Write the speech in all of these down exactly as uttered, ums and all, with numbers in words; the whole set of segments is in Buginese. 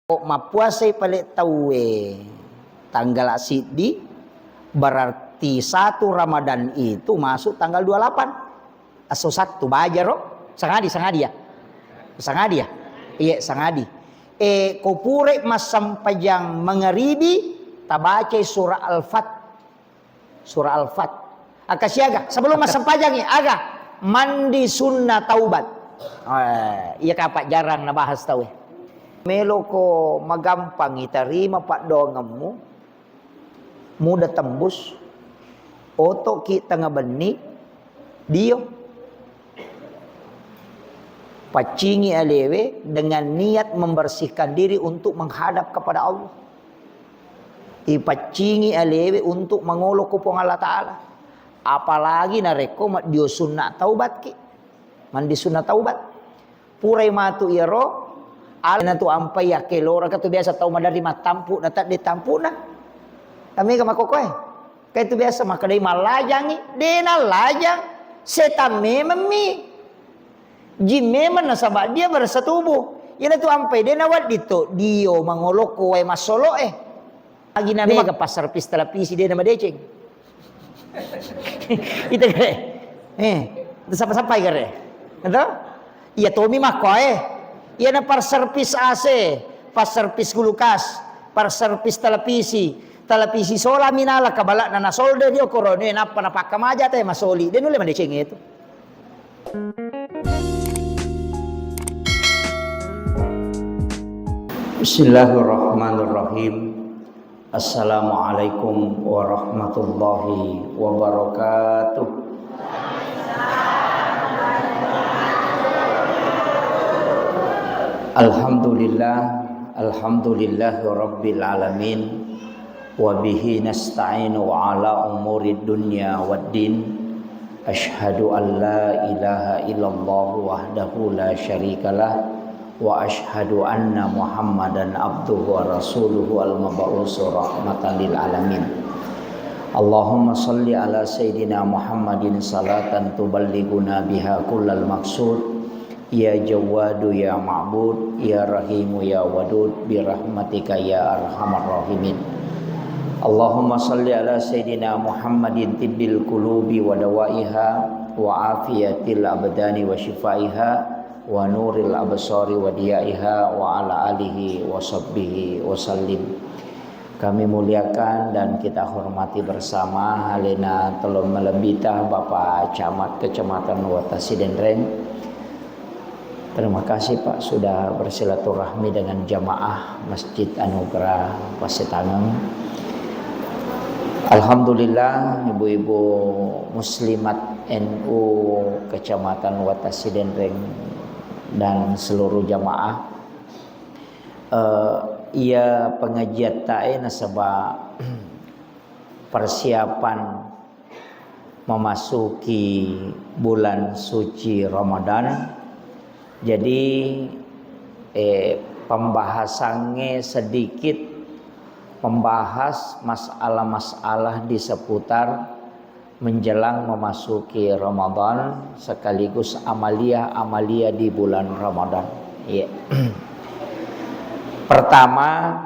Ko mappuasai pale tauwe tanggala siddi, berarti satu Ramadan itu masuk tanggal dua puluh delapan. Esso Sattu, bajaro, sangadi, sangadi ya. Sangadi ya? Iya, sangadi. E, ko pura massempajang mangaribi, tabacai surah Al-Fat. Surah Al-Fat. Aga siaga, sebelum massempajangi, aga mandi sunnah taubat. Eh, iya kapa jarang nabahas tau e. Meloko magampang itarima paddoangemmu, muda tembus, otoki tengah benni, dio. Paccingi alewe dengan niat membersihkan diri untuk menghadap kepada Allah. Ipaccingi alewe untuk mangolo ko Puang Allah Ta'ala. Apalagi narekko maddio sunna taubatki. Mandi sunna taubat. Purai matu iyaro, alena tu ampai yakkeloraka tu biasa tau maderri mattampu na tadde tampuna. Amega makokoe. Kai tu biasa makkedai mallajangi, de nallajang, setang mememmi. Jin memang nasaba dia bersetubuh. Iyana tu ampai de nawedding to dio mangolokko wae massoloe. Agi na mega passerpis televisi de namadeceng. Ita kare. Eh, sapa-sapai kare. Ento? Iya tomi makkoe. Iyana passerpis A C, passerpis kulkas, passerpis televisi, televisi sola minala kabalakna nasolde dio korone nappa napakkamaja te masoli. De nulle madeceng itu. Bismillahirrahmanirrahim. Assalamualaikum warahmatullahi wabarakatuh. Alhamdulillah, alhamdulillahi rabbil alamin. Wa bihi nasta'inu ala umuri dunya waddin. Asyhadu an la ilaha illallah wahdahu la syarikalah, wa asyhadu anna Muhammadan abduhu wa rasuluhu al-mab'usu rahmatan lil alamin. Allahumma salli ala sayyidina Muhammadin salatan tuballighuna biha kullal maqsud. Ya Jawwadu ya Ma'bud, ya Rahimu ya Wadud, bi rahmatika ya arhamar rahimin. Allahumma salli ala sayyidina Muhammadin tibbil qulubi wa dawaiha, wa afiyatil abdani wa shifaiha, wa nuril absari wa diyaiha, wa ala alihi wa sahbihi wa sallim. Kami muliakan dan kita hormati bersama alena tello malebbita Bapak Camat Kecamatan Wattasidenreng. Terima kasih, Pak, sudah bersilaturahmi dengan jamaah Masjid Anugerah Pasitangeng. Alhamdulillah, ibu-ibu muslimat N U Kecamatan Wattasidenreng dan seluruh jamaah. Eh, iya pengajiattae nasaba persiapan memasuki bulan suci Ramadan. Jadi, eh, pembahasannya sedikit membahas masalah-masalah di seputar menjelang memasuki Ramadan sekaligus amalia-amalia di bulan Ramadan. Iya. Pertama,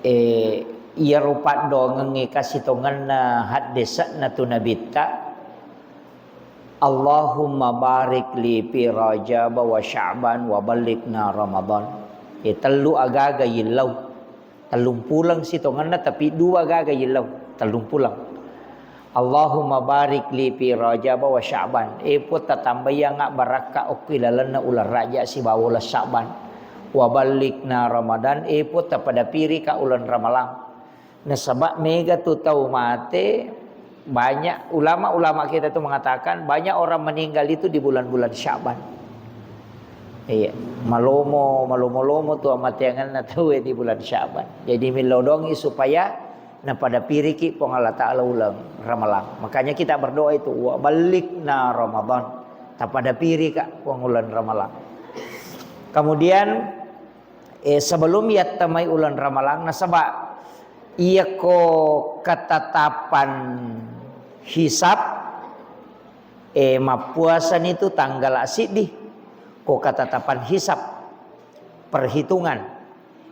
eh, iyaro paddoangengnge kasitongenna haddese'na tu Nabitta, Allahumma barik li fi Rajab wa Sya'ban wa ballighna Ramadan. Eh, tellu agaga yillau. Tellung puleng sitongenna, tapi dua gaga yillau, tellung puleng. Allahumma barik li fi Rajab wa Sya'ban. E Puang, tatambayangnga barakka okko ilalenna uleng Raja sibawa uleng Sya'ban. Wa ballighna Ramadan. E Puang, tapadapirika uleng Ramalang. Nasaba mega tu tau mate, banyak ulama-ulama kita tu mengatakan banyak orang meninggal itu di bulan-bulan Sya'ban. Iya, malomo, malomo-lomo tu amateangenna tauwe di bulan Sya'ban. Jadi, millau dongi supaya napadapiriki Puang Allah Ta'ala uleng Ramalang. Makanya kita berdoa itu, "Wa ballighna Ramadan." Tapadapirika Puang uleng Ramalang. Kemudian, eh, sebelum yattamai uleng Ramalang, nasaba iyako ketetapan hisab, eh, mappuasani tu tanggala siddi ko ketetapan hisab. perhitungan.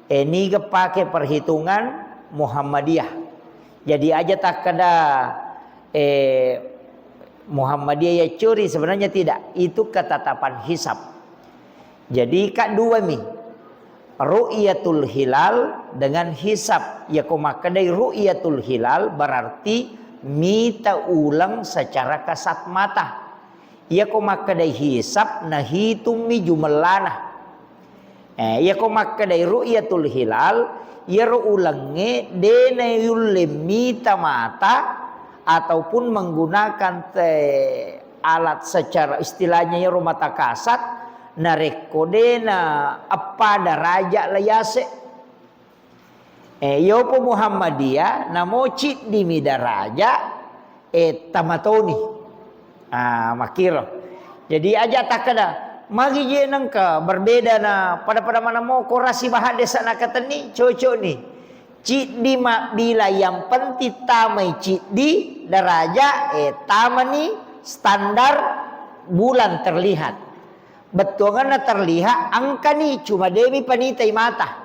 Eh, niga pake perhitungan Muhammadiyah. Jadi aja takkeda, eh, Muhammadiyah ya curi, sebenarnya tidak. Itu ketetapan hisab. Jadi, ka dua mi. Ru'yatul hilal dengan hisab. Ya ko makkedai ru'yatul hilal berarti mita uleng secara kasat mata. Iya ko makkedai hisab, nahitummi jumellana. Eh, iya ko makkedai ru'yatul hilal, iyaro ulengnge de nayulle mita mata ataupun menggunakan te-, alat secara istilahnya iyaro mata kasat, narekko de na eppa daraja la yase. Eh, yopo Muhammadiyah, namo ciddimi daraja, eh, tamatoni. Ah, makkiro. Jadi aja takkeda, magi je nengka berbeda na pada-pada manamo korasi bahadesa nakatenni, cocok ni. Ciddi mabbila yang penting tamai ciddi daraja, eh, tamani standar bulan terlihat. Bettuanganna terlihat, angkani cuma demi panitai mata.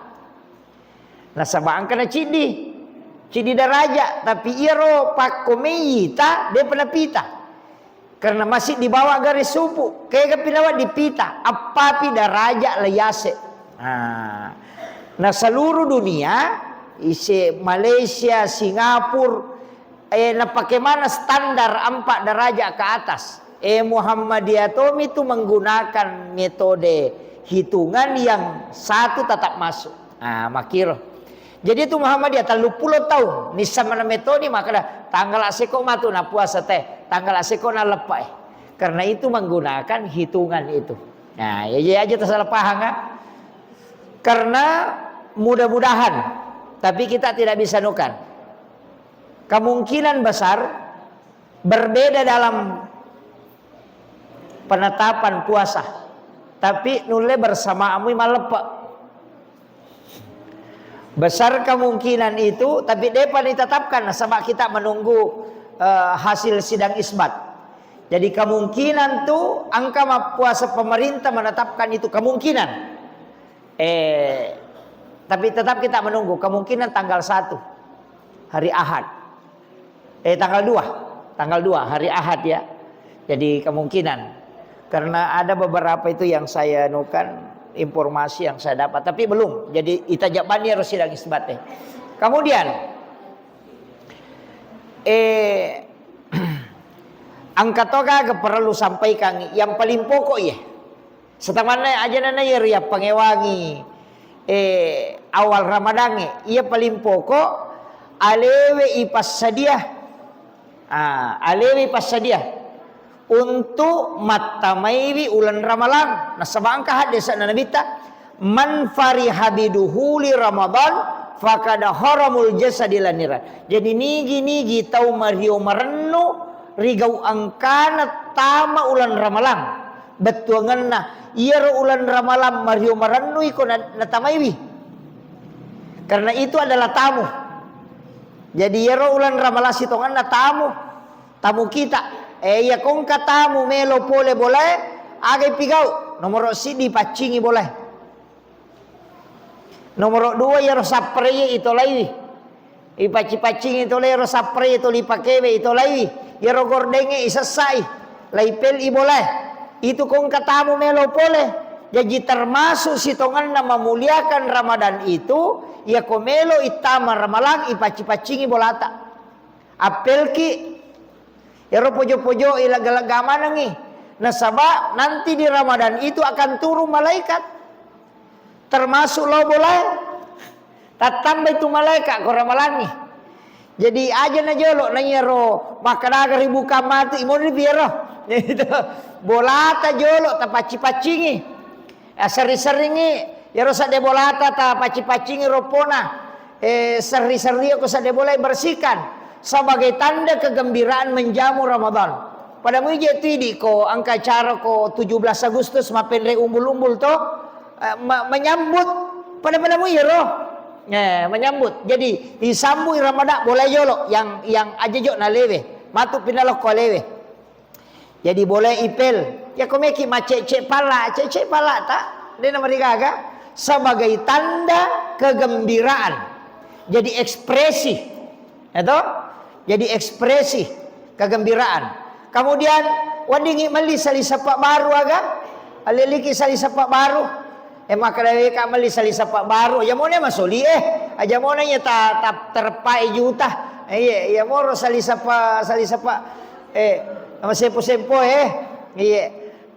Nasaba engka na ciddi, ciddi daraja, tapi iyaro pakko meita, depa napita. Karena masih di bawah garis supu, kega pinawa dipita, appapi daraja la yase. Nah, nah, seluruh dunia, ise Malaysia, Singapura, eh, napake mana standar empat derajat ke atas. Eh, Muhammadiyah tomi tu menggunakan metode hitungan yang satu tetap masuk. Ah, makiro. Jadi tu Muhammadiyah telluppulo taung, nissa mana metode, maka dah tanggal aseko matu na puasa teh, tanggal aseko na lepa, eh. Karena itu menggunakan hitungan itu. Nah, ya, ya aja tersalah paham, kan? Karena mudah-mudahan, tapi kita tidak bisa nukar. Kemungkinan besar berbeda dalam penetapan puasa, tapi nulle bersamaamu malleppe. Besar kemungkinan itu, tapi depa ditetapkan, nasaba kita menunggu, eh, hasil sidang isbat. Jadi kemungkinan tu engka mappuasa pemerintah menetapkan itu, kemungkinan. Eh, tapi tetap kita menunggu, kemungkinan tanggal satu, hari Ahad. Eh, tanggal dua. Tanggal dua, hari Ahad, ya. Jadi kemungkinan. Karena ada beberapa itu yang saya nukan, informasi yang saya dapat, tapi belum. Jadi itajabani harus sidang isbat, eh. Kemudian, eh, engka to gaga perlu sampaikan yang paling pokok, ya. Setamanna aja nana iya riappangewangi, eh, awal Ramadangnge, iya paling pokok alewe ipassadia. Ah, alewe ipassadia untuk mattamaiwi uleng Ramalang. Nasaba engka haddese'na Nabitta, "Man fariha biduhuli Ramadan faqad haramul jasadi laniran." Jadi nigi-nigi tau mario marennu rigau engkana tama uleng Ramalang. Bettuangenna, iyaro uleng Ramalang mario marennu iko na-, natamaiwi. Karena itu adalah tamu. Jadi iyaro uleng Ramalang sitongenna tamu, tamu kita. Eh, iya kongka tamu melo pole bolae, aga ipigau? Nomoro siddi paccingi bolae. Nomoro dua, iyaro sappareye itolaiwi. Ipacci-paccingi tolai iyaro sappareye toli pakewe itolaiwi. Iyaro gordengnge isessai. Laipel i bolae. Itu kongka tamu melo pole. Jaji termasuk sitongenna memuliakan Ramadan itu, iyako melo ittama Ramalang ipacci-paccingi bolata. Appelki, iyaro pojo-pojo i lega-lega manengngi. Nasaba nanti di Ramadan itu akan turun malaikat. Termasuk lao bolae. Tattambai tu malaeka ko ramalangngi. Jadi aja na jolo na iyaro makkadaga ribuka matu imoni piero. Itu bolata jolo tapacci-paccingi. Eh, serri-serringi iyaro sadde bolata tapacci-paccingi roppona. Eh, serri-serri ko sadde bola bersihkan sebagai tanda kegembiraan menjamu Ramadan. Pada muije tu idi ko engka acara ko tujuh belas Agustus mappenre umbul-umbul to. Eh, ma-, menyambut pada-pada mu iyaro. Eh, menyambut. Jadi, disambui Ramadan boleh jolo yang, yang aja jo nalewe. Matu pinalokko alewe. Jadi boleh ipel. Ya ko meki macece pala, cece pala ta. Dena marigaga. sebagai tanda kegembiraan. Jadi ekspresi, ya toh? Jadi ekspresi kegembiraan. Kemudian, weddingngi melli saliseppa baru aga? Alleliki saliseppa baru. Eh, makkeda weka melli saliseppa baru. Aja mone masoli, eh. Aja mone nya ta, ta terpae juta. Eh, iya, iya moro saliseppa, saliseppa. Eh, masempo-sempo, eh. Iya.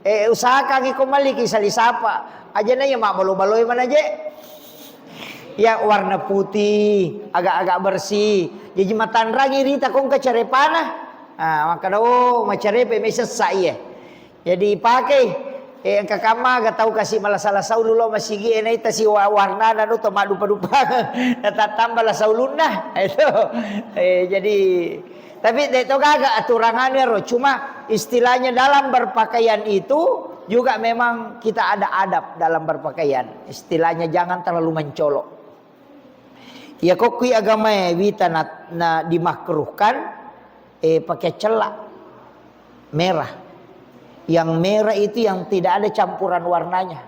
Eh, usahakan iko melliki saliseppa. Aja na iya mabbalo-baloi manaje. Ya, warna putih, agak-agak bersih. Jaji matanrangi rita kongka carepana. Ah, makkeda, oh, macarepe mai sessa iya. Jadi pakai, eh, engka kamma ga tau kasi malasa-lasa ulu lo masigi, eh, naita si wa-, warnana nu to maddupa-dupa. Natattamba lasa ulunna. Itu. Eh, jadi, tapi de to gaga aturan anu ero, cuma istilahnya dalam berpakaian itu juga memang kita ada adab dalam berpakaian. Istilahnya jangan terlalu mencolok. Iya, ko kui agamae wita na, na dimakruhkan, eh, pakai cella merah. Yang merah itu yang tidak ada campuran warnanya.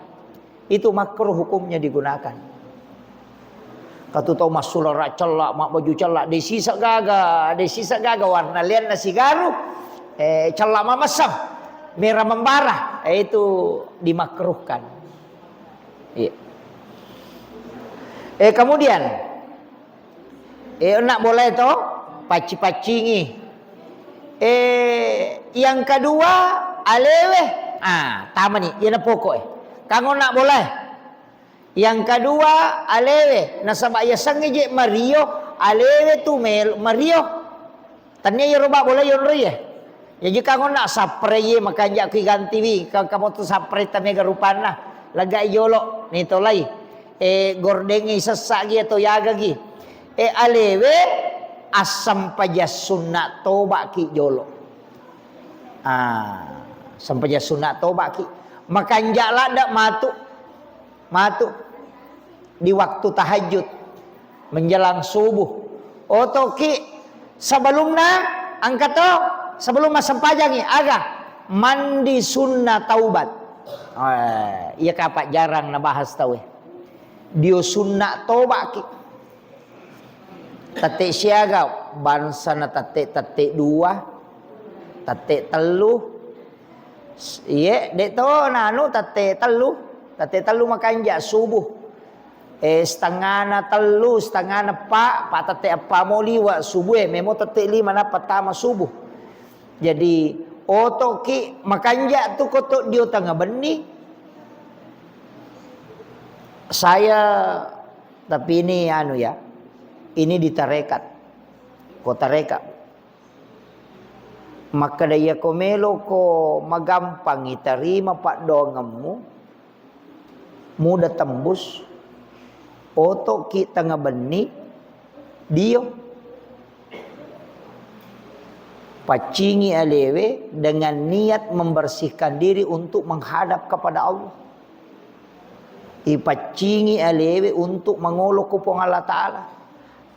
Itu makruh hukumnya digunakan. Katu tau massulara cella, mabbaju cella, de sisa gaga, de sisa gaga warna lianna sigaru, eh, cella mamessang, merah membara, eh, itu dimakruhkan. Iya. Eh, kemudian, eh, nak boleh to, pacci-paccingi. Eh, yang kedua, alewe. Ah, tamani, iyana pokok, eh. Kanggo nak boleh. Yang kedua, alewe. Nasaba yasengnge je mario, alewe tu mel-, mario. Tania yero ba bola yonro ye. Yaji kangonna sapre ye makanja kui gantiwi. Ka-, kamu tu sapre ta mega rupanna. Lega jolo ni tolai. Eh, gordengi sessa gi atau yaga gi. Eh, alewe assampajang sunna toba ki jolo. Ah, sampajang sunna toba ki. Makanja ladda matu. Matu di waktu tahajud menjelang subuh. Otoki sebelumna engka to, sebelum massempajangi aga mandi sunna taubat. Eh, iya kapa jarang nabahas tau e. Dio sunna tobaki. Tette siaga, bangsana tette, tette dua, tette tellu. S-, iye, de to nanu tette tellu, tette tellu makanja subuh. Eh, setengana tellu, setengana eppa, pa tette eppa mo liwa subuh e, memo tette lima nappa tama subuh. Jadi, otoki makanja tu koto dio tengnga benni. Saya, tapi ini anu ya, ini di tarekat. Ko tarekat. Makkeda, iyako meloko magampangi tarima paddoangemmu, muda tembus, otoki tengnga benni, dio. Paccingi alewe dengan niat membersihkan diri untuk menghadap kepada Allah. Ipaccingi alewe untuk mangolo ko Puang Allah Ta'ala.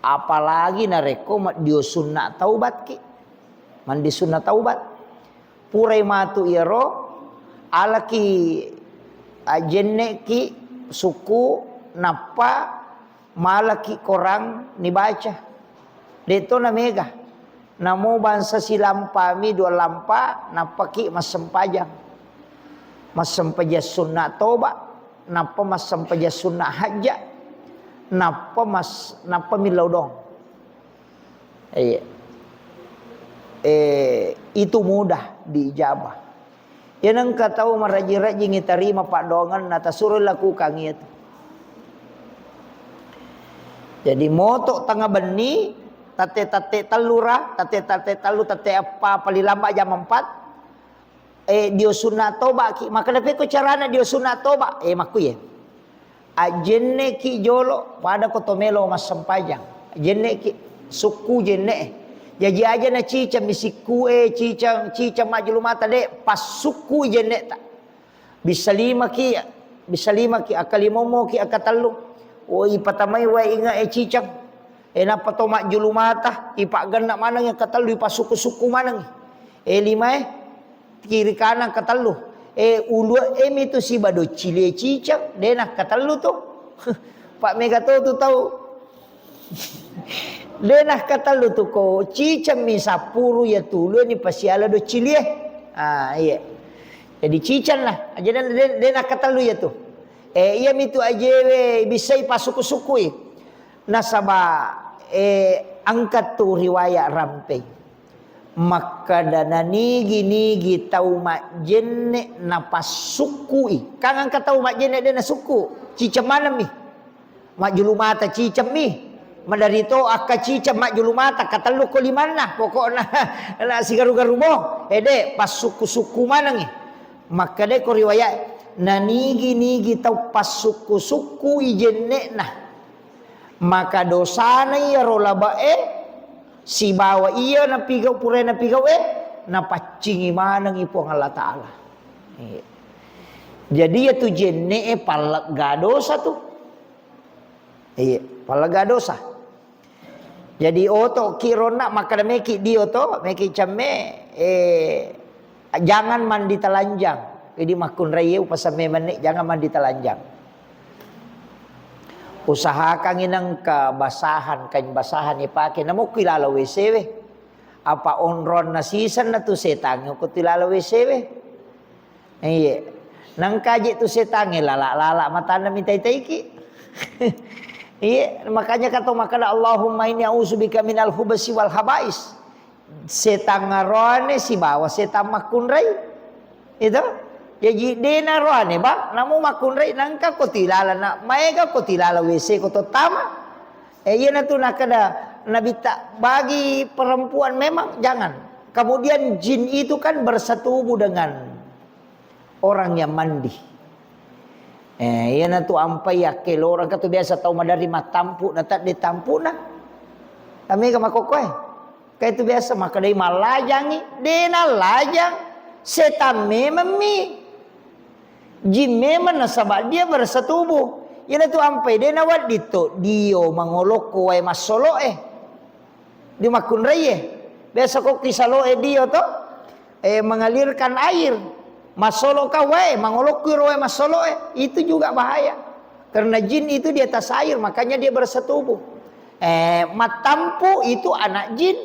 Apalagi narekko maddio sunna taubatki. Mandi sunna taubat. Purai matu iyaro, alaki, ajenneki sukku, nappa malaki korang nibaca. De'to na mega. Namo bangsa silampami dua lampa, nappaki massempajang. Massempajang sunna toba, nappa massempajang sunna hajja, nappa mas-, nappa millau dong. Iya. Eh, itu mudah diijabah. Iya nengka tau maraji-rajingi tarima paddoangenna, tasuro lakukan itu. Jadi moto tengnga benni, tette-tette tellura, tette-tette tellu, tette eppa, paling lambat jam empat, eh, dio sunna tobaki. Maka napekko carana dio sunna toba? Eh, makkuye. Ajenneki jolo, pada ko to melo massempajang. Ajenneki, sukku jenne. Jaji aja na cicang mi sikku e, cicang, cicang majjulu mata de, pas sukku jenne ta. Bisa lima ki, bisa lima ki, aka lima mo ki, aka tellu. Woi, patamai wae inga e cicang. E, nappa to majjulu mata, ipaggenna maneng aka tellu, ipasukku-sukku maneng. E, lima e, kiri kanan katellu. E, ulue mi tu siba doccili e cicang, de nakkatellu tu. Pak mega to tu tau. De nakkatellu tu ko cicemmi sappuru ya tulu ni pasiala do cilie. Ah, iya. Jadi ciceng lah. Jadi de, de nakkatellu ya tu. Eh, iya mitu ajewe bisai pasukku-sukkui. Nasaba, eh, angkat tu riwayat rampei. Makkada nanigi-nigi tau majjenne napassukkui. Kan engka tau majjenne de nasukku, ciceng manemmi. Majjulu mata cicemmi. Maderito akka ciceng majjulu mata, katellu ko limanna, pokokna na sigaru-garu mo. Ede, passukku-sukku manengi. Makkada ko riwayat, nanigi-nigi tau passukku-sukkui jenne'na. Maka dosana iyaro labe'e sibawa iya napigau, purai napigau'e, napaccingi manengi Puang Allah Ta'ala. Iya. Jadi, iya tu jenne'e pallegga dosa tu. Iya, pallegga dosa. Jadi, oto ki ronna makkada meki dio to, meki cemme, eh, jangan mandi telanjang. Jadi makkunrai upasemme menne, jangan mandi telanjang. Usahakan inengka basahan, kain basahan ipake, namukki lalo W C we. Apa onronna siseng na tu setangnge ko tu lalo W C we. Iya. Nangkaji tu setangnge lala-lala matanna mitai-taiki. Iya, makanya kata makkada Allahumma inni a'udzubika minal hubasi wal habais. Setang aroane sibawa setang makkunrai. Itu. Jaji dena roane, Bang, namu makkunrai nangka ko tilala na maega ko tilala W C ko tottama. Eh, iya natu nakada Nabitta bagi perempuan memang jangan. Kemudian jin itu kan bersetubuh dengan orang yang mandi. Eh, iya natu ampai yakke lorang katu biasa tau madari matampu na tadde tampuna. Tamega makokoe. Kae tu biasa makkedai mallajangi, de nallajang, setan mememmi. Jin memang nasaba dia bersetubuh. Iyanatu ampai de nawedding to dio mangolokko wae massolo'e. Di makkunraie. Biasa kokki salo'e dio to, eh, mengalirkan air. Massoloka wae, mangolokki ro wae massolo'e. Itu juga bahaya. Karena jin itu di atas air, makanya dia bersetubuh. Eh, mattampu itu anak jin.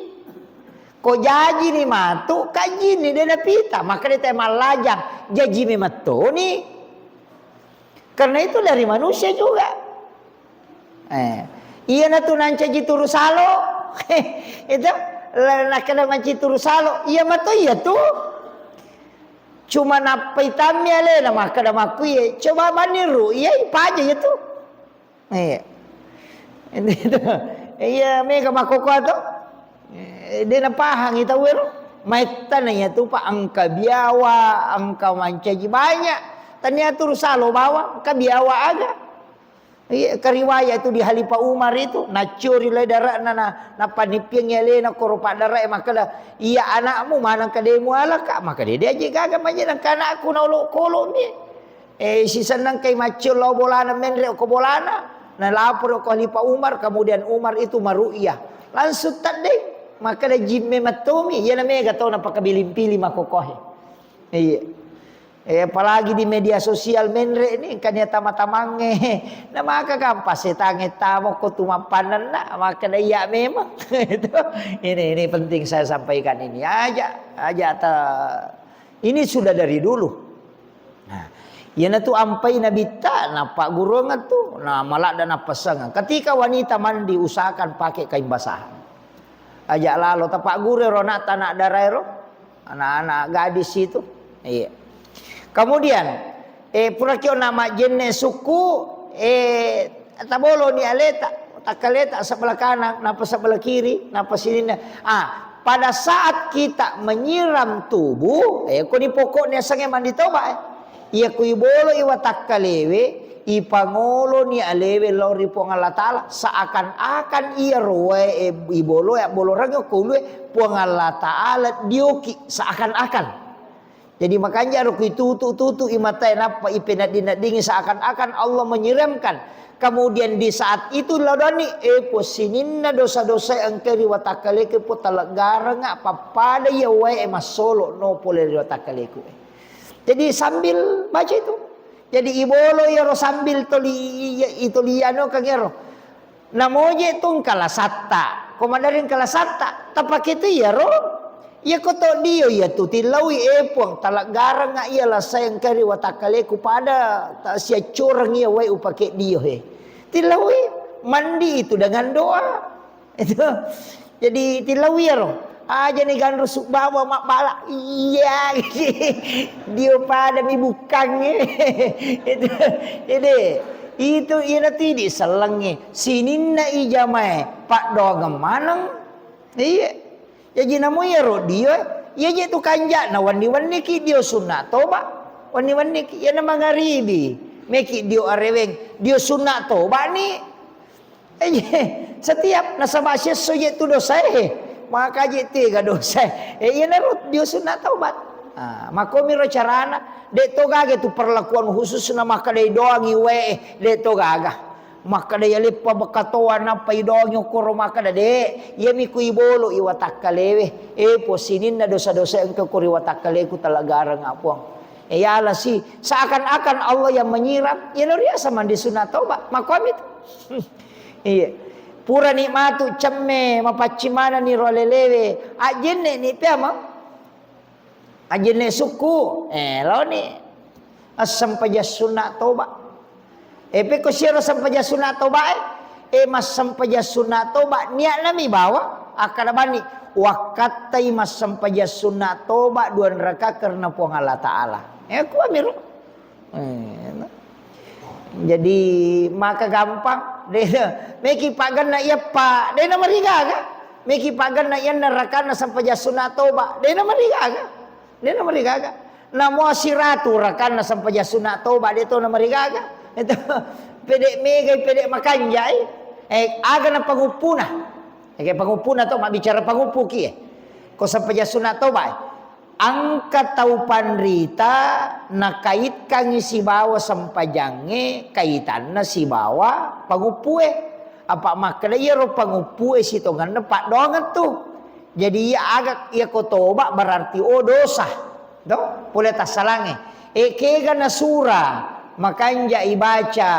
Ko jaji ni matu, ka jin ni de napita, maka de tae mallajang, jaji memettoni. Karena itu dari manusia juga. Eh, iya natu nancaji turu salo. Itu, la-, nakada manci turu salo, iya mato iya tu. Cuma nappai tammi alena, makkada makkuye, coba maniru, iya ipaja iya tu. Iya. Itu. Iya, mega makkokkoe to. Eh, de napahangi tau ero. Maettana iya tu, Pak, engka biawa, engka mancaji banyak. Tania turu salo bawang, engka biawa aga. Iya, kariwaya itu di Khalifah Umar itu, nacuri lai dara'na na, napanippiangi alena koro paddara'e makkada, iya anakmu maneng kademu alaka, maka de diaji gaga manyedang ka anakku na olokolomi. Eh, sisenneng kai maccio lao bolana menre ko bolana, na lapor ko Khalifah Umar, kemudian Umar itu maru'yah. Langsung teddeng, makkada jimme mattomi, iya na mega tau napakabiling-piling makokohe. Iya. Eh, apalagi di media sosial menre ni, engka nia tama-tamangnge. Na maka gampang setangnge tama ko tu mappannanna, makkada iya memang. Itu. Ini, ini penting saya sampaikan ini. Aja, aja ta-, ini sudah dari dulu. Nah, iyanatu ampai nabitta, nappagguruang tu, na maladda nappessangang. Ketika wanita mandi, usahakan pakai kain basahan. Aja lalo tapagguru ro anak, anak daraero, anak-anak gadis itu. Iya. Kemudian, eh, puraki ona majjenne sukku, eh, taboloni aleta, takkaleta sebelah kanan, napa sebelah kiri, napa sininna. Ah, pada saat kita menyiram tubuh, eh, koni pokoknya sange mandi toba, eh. Iya ku ibolo i watakkalewe, ipangoloni alewe lao ri Puang Allah Ta'ala, seakan-akan iya rowae, eh, iboloe, abboloreng ko ulue Puang Allah Ta'ala dioki, seakan-akan. Jadi makanja ro ku itutu-tutu i matae nappa ipenedding-neddingi seakan-akan Allah menyiramkan. Kemudian di saat itu laudani, eh, po sininna dosa-dosa engka ri watakkaleke po taleggarenga pappada iya wae massolo no pole ri watakkalekue. Jadi sambil baca itu. Jadi ibolo iyaro sambil toli, iya, itoli anu kang iyaro. Namoje tu engka lasatta. Ko maderri engka lasatta, tapake tu iyaro. Iya ko to dio iya tu tillaui, "Eh, Puang, taleggarengnga iya lasae engka ri watakkaleku pada ta siaccureng iya wae upake dio he." Tillaui, mandi itu dengan doa. Itu. Jadi tillaui iyaro. Aja ni ganrusu bawa mabbala. Iya. Dio pada mi bukkang. Itu. Jadi itu iyana tidi sellengnge. Sininna ijamae paddoangeng maneng. Iya. Jaji namo iyaro dio, iya je tu kanja'na wenni-wenniki dio sunna toba. Wenni-wenniki. Iyana mangaribi. Meki dio areweng. Dio sunna toba ni. Eh, setiap nasaba siesso je tu dosae, maka je tega dosae. Eh, iyanaro dio sunna taubat. Ah, makomiro carana, de to gaga tu perlakuan khusus na makkadai doangi wae, de to gaga. Makkadai aleppa bekatoa nappa idoangi okkoro makkada de, iyami ku ibolo iwatakkalewe. Eh, posininna dosa-dosa engka ko ri watakkaleku talagareng apuang. Eh, yala si, seakan-akan Allah yang menyiram, ya luar biasa mandi sunat taubat. Makomi tu. Iya. Purani matu cemme, mapaccing manenni ro alelewe. Ajjenne ni piamang. Ajjenne sukku. Eh, loni. Assempajang sunat toba. Eh, pekko siero sempajang sunat toba, eh. Eh, massempajang sunat toba, niatna mi bawa. Akkada bani, wakkattai massempajang sunat toba, dua raka karena Puang Allah Ta'ala. Eh, kuamiro. Eh, no. Jadi maka gampang. De, meki paganna iya pa, de na marigaga. Meki paganna iya na rakanna sempajang sunat toba, de na marigaga. De na marigaga. Namo siratu rakanna sempajang sunat toba, de to na marigaga. Itu pede megai, pede makanjai. Eh, aga na panguppuna. Ege panguppuna to, mabbicara panguppuki, eh. Ko sempajang sunat toba, eh. Engka tau panrita nakaitkangngi sibawa sempajangnge kaitanna sibawa panguppue. Apa makkeda iyaro panguppue sitongenna paddoangeng tu. Jadi iya aga, iya ko toba berarti, oh, dosa. To? Pole tassalangnge. E, kega nasura, makanja ibaca,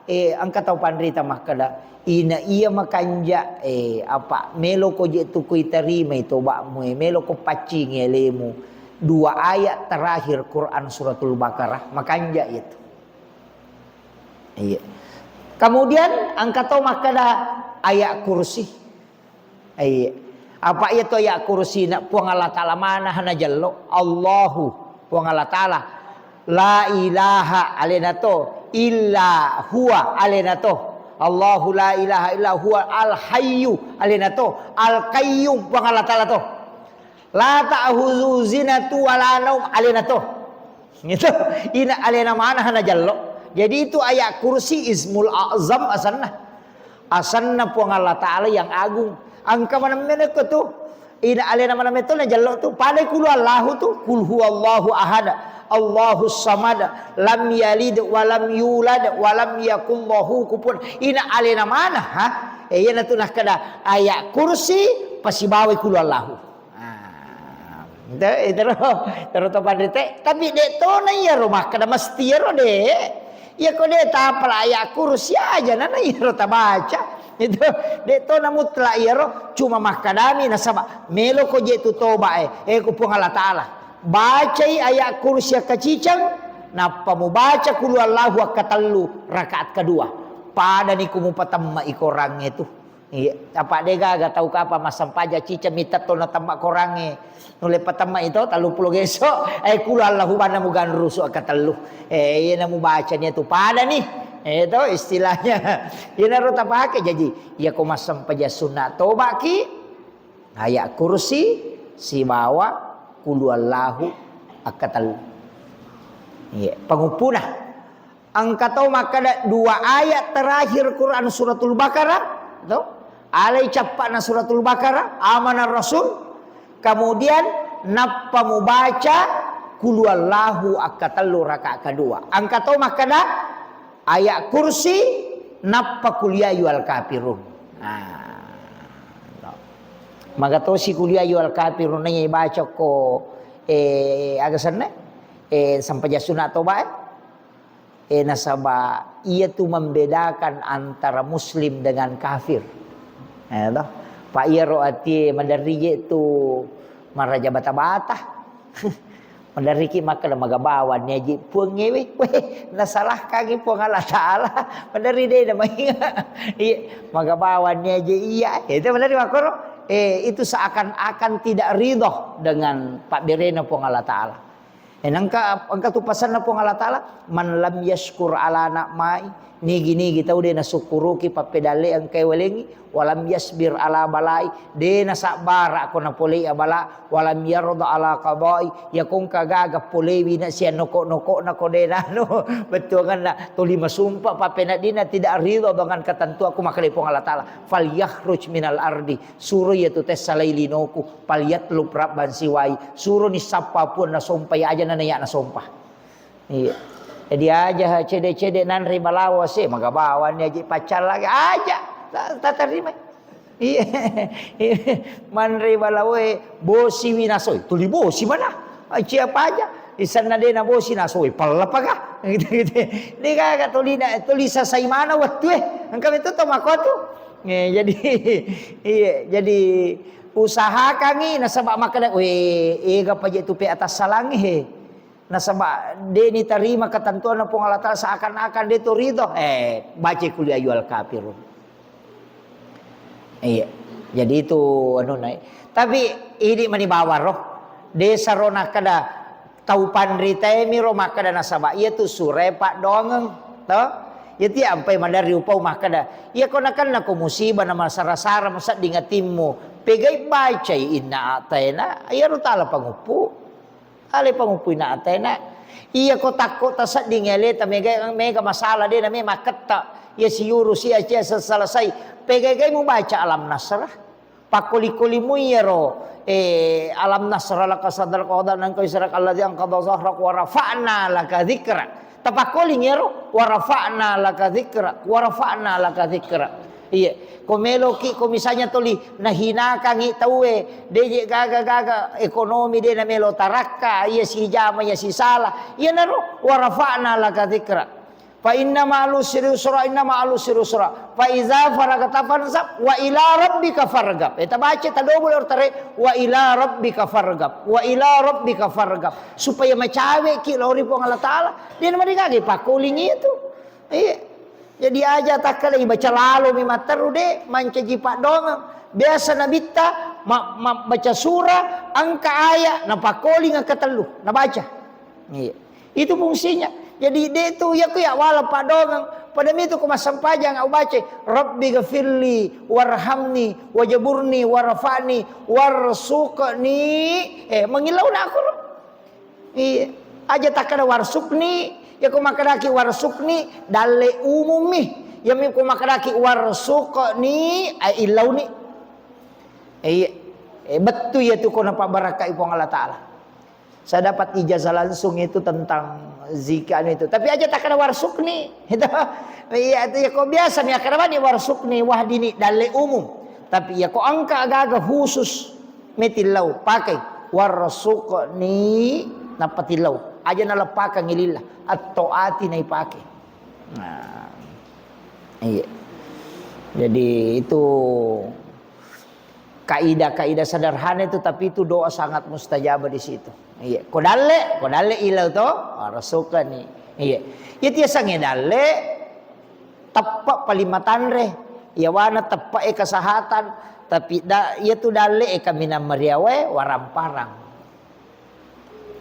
Eh, engka tau panrita makkeda, ina iya makanja, eh, apa, meloko je tu kuitarimai toba'mu, eh, meloko paccingi alemu. Dua ayat terakhir Quran Suratul Baqarah, makanja itu. Iya. Kemudian engka tau makkeda ayat kursi. Iya. Apa iya to ayat kursi na Puang Allah Ta'ala mana hana jello? Allahu, Puang Allah Ta'ala. La ilaha alena to, illa huwa alena to. Allahu la ilaha illa huwa al hayyu alena to, al qayyum Puang Allah Ta'ala to. La ta'khudzuhu sinatun wa la naum alena to. Gitu. Ina alena mana hana jello. Jadi itu ayat kursi ismul a'zam asanna. Asanna Puang Allah Ta'ala yang agung. Engka maneng menekko tu. Ina alena maneng meto na jello tu. Pada kulu Allahu tu. Kul huwallahu ahad. Allahu samad. Lam yalid wa lam yulad wa lam yakul lahu kufuwan. Ina alena mana, ha? Eh, iyana tu nakkeda ayat kursi pasibawai kulu Allahu. Ah, itu, itu ro, itu ro to panrita. Tapi de to na iyaro makkeda mesti iyaro de. Iya ko de tapala ayat kursi aja na, na iyaro tabaca. Itu de to na mutlak iyaro, cuma makkedami nasaba melo ko je tu toba e. Eh, ku Puang Allah Ta'ala. Bacai ayat kursi akkaciceng, nappa mubaca kulu Allahu akkatellu rakaat kedua. Padani ku mupatemma i korangnge tu. Iya, apa de gaga tau kapa massempajang ciceng mitetto na temma korangnge. Nulle patemma ito, tellu pulo geso, eh, kulu Allahu banna muganrusu akkatellu. Eh, iya na mubaca ni tu pada ni. Eh, to istilahnya. Iya naro tapake. Jadi, iya ko massempajang sunna tobaki, ayat kursi, sibawa kulu Allahu akkatellu. Iya, panguppuna. Engka tau makkeda dua ayat terakhir Quran Suratul Baqarah, to? Alai cappa'na Suratul Baqarah, Amanar Rasul, kemudian nappa mubaca Kul Huwallahu akkatellu rakaat kedua. Engka tau makkeda ayat kursi, nappa Qul Ya Ayyuhal Kafirun. Nah, to. Magatosi Qul Ya Ayyuhal Kafirun, naiya ibaca ko, eh, aga senna? Eh, sempajang sunna toba, eh? Eh, nasaba iya tu membedakan antara muslim dengan kafir. Eh, toh? Pa iyaro atie maderri je tu maraja bata-bata. Maderriki makkeda, "Magabawanni aji Puang ewe." Weh, nasalahkangi Puang Allah Ta'ala. Maderri de na mainga. Iya, "Magabawanni aji iya." Itu maderri makkoro. Eh, itu seakan-akan tidak ridho dengan pabberena Puang Allah Ta'ala. Eh, engka, engka tu pasanna Puang Allah Ta'ala, "Man lam yashkur ala na'mai," nigi-nigi tau de nasukkuruki pappedalle engkae walengi, "walam yasbir ala balai," de nasabbara ko napolei abala, "walam yarda ala qadai," ya ko engka gaga polewi na sian noko-nokona ko de nanu, bettuanganna tuli masumpa pappeneddinna tidak ridho dengan ketentuanku, makkeda Puang Allah Ta'ala, "Falyakhruj minal ardi," suro iya tu tessalai linoku, "falyatlub rabban siwai," suroni sappa puang nasompa, ya aja nana ya nasompa. Iya. Jadi aja cede-cede nanre balawo se, magabawanni aji paccallaki, aja ta-, tatarima. Iya. Manre balawoe bosi winasoi, tuli bosi mana? Cia paja. Isanna de na bosi nasoi, pallapaka. Gitu, gitu. De gaga tuli na, tuli sasai mana wettu e. Engka betul to makotu. Eh, jadi, iya, jadi usahakangi nasaba makkeda, "Weh, ega paje tu pe atas salangi he." Nasaba de nitarima ketentuanna Puang Allah Ta'ala seakan-akan de tu ridho. Eh, baca kul ya ayyuhal kafirun. Iya. Jadi itu anu naik. Tapi ini mani bawaro. Desa ro nakkeda tau panritaemi ro makkeda nasaba iya tu surae paddoangeng. To? Iya ti ampai maderri upau makkeda. Iya ko nakenna ko musibah na masara-sara musedding atimmu. Pegai bacai inna a'taina. Iya ro tala panguppu. Ale panguppuina atena. Iya ko takko tasedding aleta mega, mega masalah de na me makketta. Iya siuru sia cia selesai. Pegai-gai mubaca Alam Nasrah. Pakkoli-kolimu iyaro, eh, Alam Nasrah laka sadrak wa wada'na anka wizrak alladzi anqadha zahrak wa rafa'na laka dzikrak. Tapakkoling iyaro, "Wa rafa'na laka dzikrak, wa rafa'na laka dzikrak." Iya, ko meloki, ko misalnya tuli nahinakangi tauwe, deje gaga-gaga ekonomi de namelo tarakka, iya sijama, iya sisala, iyanaro, "Wa rafa'na laka dzikrak. Fa inna ma'al usri yusra, inna ma'al usri yusra. Fa idza faragta fansab, wa ila rabbika farghab." Eh, tabaca tadobol ortare, "Wa ila rabbika farghab, wa ila rabbika farghab." Supaya macaweki lao ri Puang Allah Ta'ala. Dia nama digagai pakkoling itu. Iya. Jadi aja takkala ibaca lalo mi matteru de, mancaji paddoangeng. Biasa nabitta ma-, ma-, baca surah, engka ayat, napakkoling engka tellu, nabaca. Iya. Itu fungsinya. Jadi de tu yaku ya wala paddoangeng. Pada mitu ko massempajang au baca, "Rabbi ghafirli warhamni wajaburni warfa'ni warsuqni." Eh, mangillau na aku. Iya. Aja takkada warsukni, ya ko makkedaki warsukni, dalle umummi. Ya mi ko makkedaki warsukni, ai illauni. Iya. Eh, bettu ya tu ko napabbarakkai Puang Allah Ta'ala. Saya dapat ijazah langsung itu tentang zikir itu. Tapi aja takkada warsukni. Itu. Iya, itu ya ko biasa mi akkada mani warsukni, wahdini, dalle umum. Tapi ya ko engka gaga khusus, metillau, pakai. Warsuqni, nappa tillau. Aja naleppakang lillah. Attoati naipake. Nah. Iya. Jadi itu kaidah-kaidah sederhana itu, tapi itu doa sangat mustajab di situ. Iya. Ko dalle, ko dalle ilau to, warsuqni. Iya. Itu yasange dalle, teppe paling matanre. Yawana teppe e kesehatan, tapi da-, iya tu dalle e kaminang mariawae waramparang.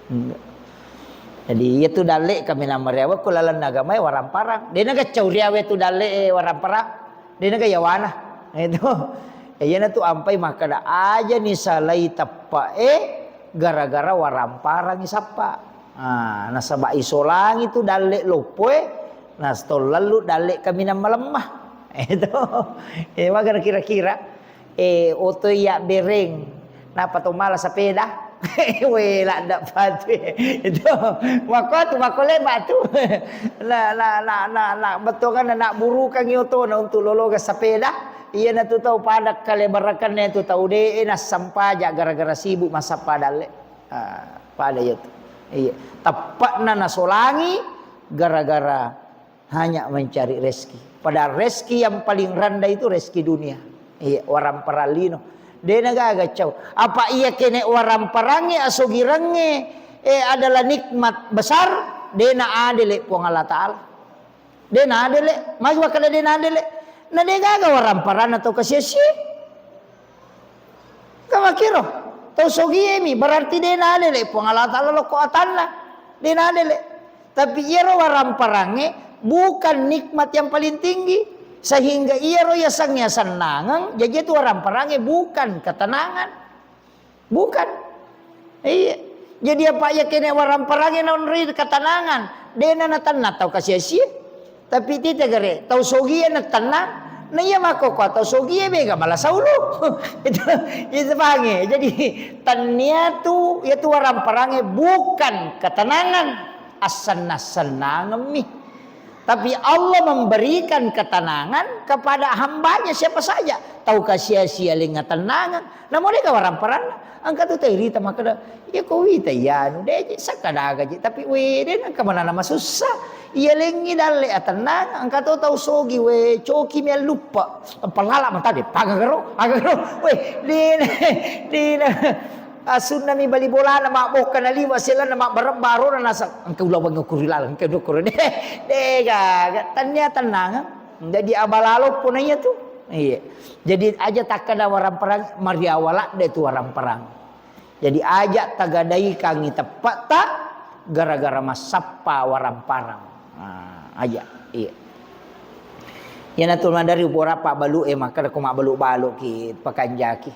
Hmm. Jadi, iya tu dalle kaminang mariawa ko lalenna agamae waramparang. De naga cau riawe tu dalle e waramparang. De naga yawana. Itu. E, iyana tu ampai makkada aja ni salai teppe e gara-gara waramparang isappa. Ah, nasaba isolangi tu dalle loppo e, nastollallu dalle kaminang malemma. Itu. E, magana kira-kira. Eh, oto iya bereng. Napa to mala sepeda? We, ladda patu. Itu, mako tu, mako leba tu. La, la, la, la, la, betongan na burukangi otona untuk lologa sepeda. Iya na tu tau pada kalebarakanna tu tau de, eh, nassampaja gara-gara sibuk massappa dalle. Ah, pada iya tu. Iya. Teppa'na nasolangi, Gara-gara hanya mencari rezeki. Padahal rezeki yang paling rendah itu rezeki dunia. Iya, waramparang lino. De' na gaga cau. Apa iya kene' waramparangnge, asogirangnge, eh, adalah nikmat besar, de' na adele' Puang Allah Ta'ala. De' na adele', magi makkeda de' na adele'. Na de' gaga waramparanna tau kasia-sia. Kamakiro, tau sogie mi, berarti de' na adele' Puang Allah Ta'ala lokko atanna. De' na adele'. Tapi iyaro waramparangnge bukan nikmat yang paling tinggi. Sehingga iyaro yaseng-yasennangeng, jaji itu waramparangnge bukan ketenangan. Bukan. Iya. Jadi apa iya kene' waramparangnge naonroi ketenangan. De' na natennang tau kasia-sia. Tapi tite gare, tau sogie natennang. Na iya makkokkoe tau sogie bega mala saulu. Itu, itu pahangnge. Jadi, tennia tu, iya tu waramparangnge bukan ketenangan. Assenna-sennangemmi. Tapi Allah memberikan ketenangan kepada hambanya siapa saja. Tau kasia-sia lengnga tennangeng. Namo de' ka waramparanna. Engka tu tau irita makkeda, "Iya ko wita iyanu, de' je, sakkadaga je. Tapi we, de' nengka manana masussa. Iya lengngi dalle' atennang, engka to tau sogi we, coki mi alluppa. Empalala mata de', paga garo, paga garo. We, de', de', asunna mi bali bolana, mabbokka na liwa, selanna mabbareng barona naseng. Engka ulawengngi okko ri laleng, engka dokoro." De', de' gaga. Tennia tennang. Jadi abalalo pona iya tu. Iya. Jadi aja takkeda waramparang, mariawa ladde' tu waramparang. Jadi aja tagadaikangngi teppe'ta gara-gara massappa waramparang. Nah, aja. Iya. Iyanatu maderri upora pabbalu e, makkeda ko mabbalu-balu ki pakanjaki.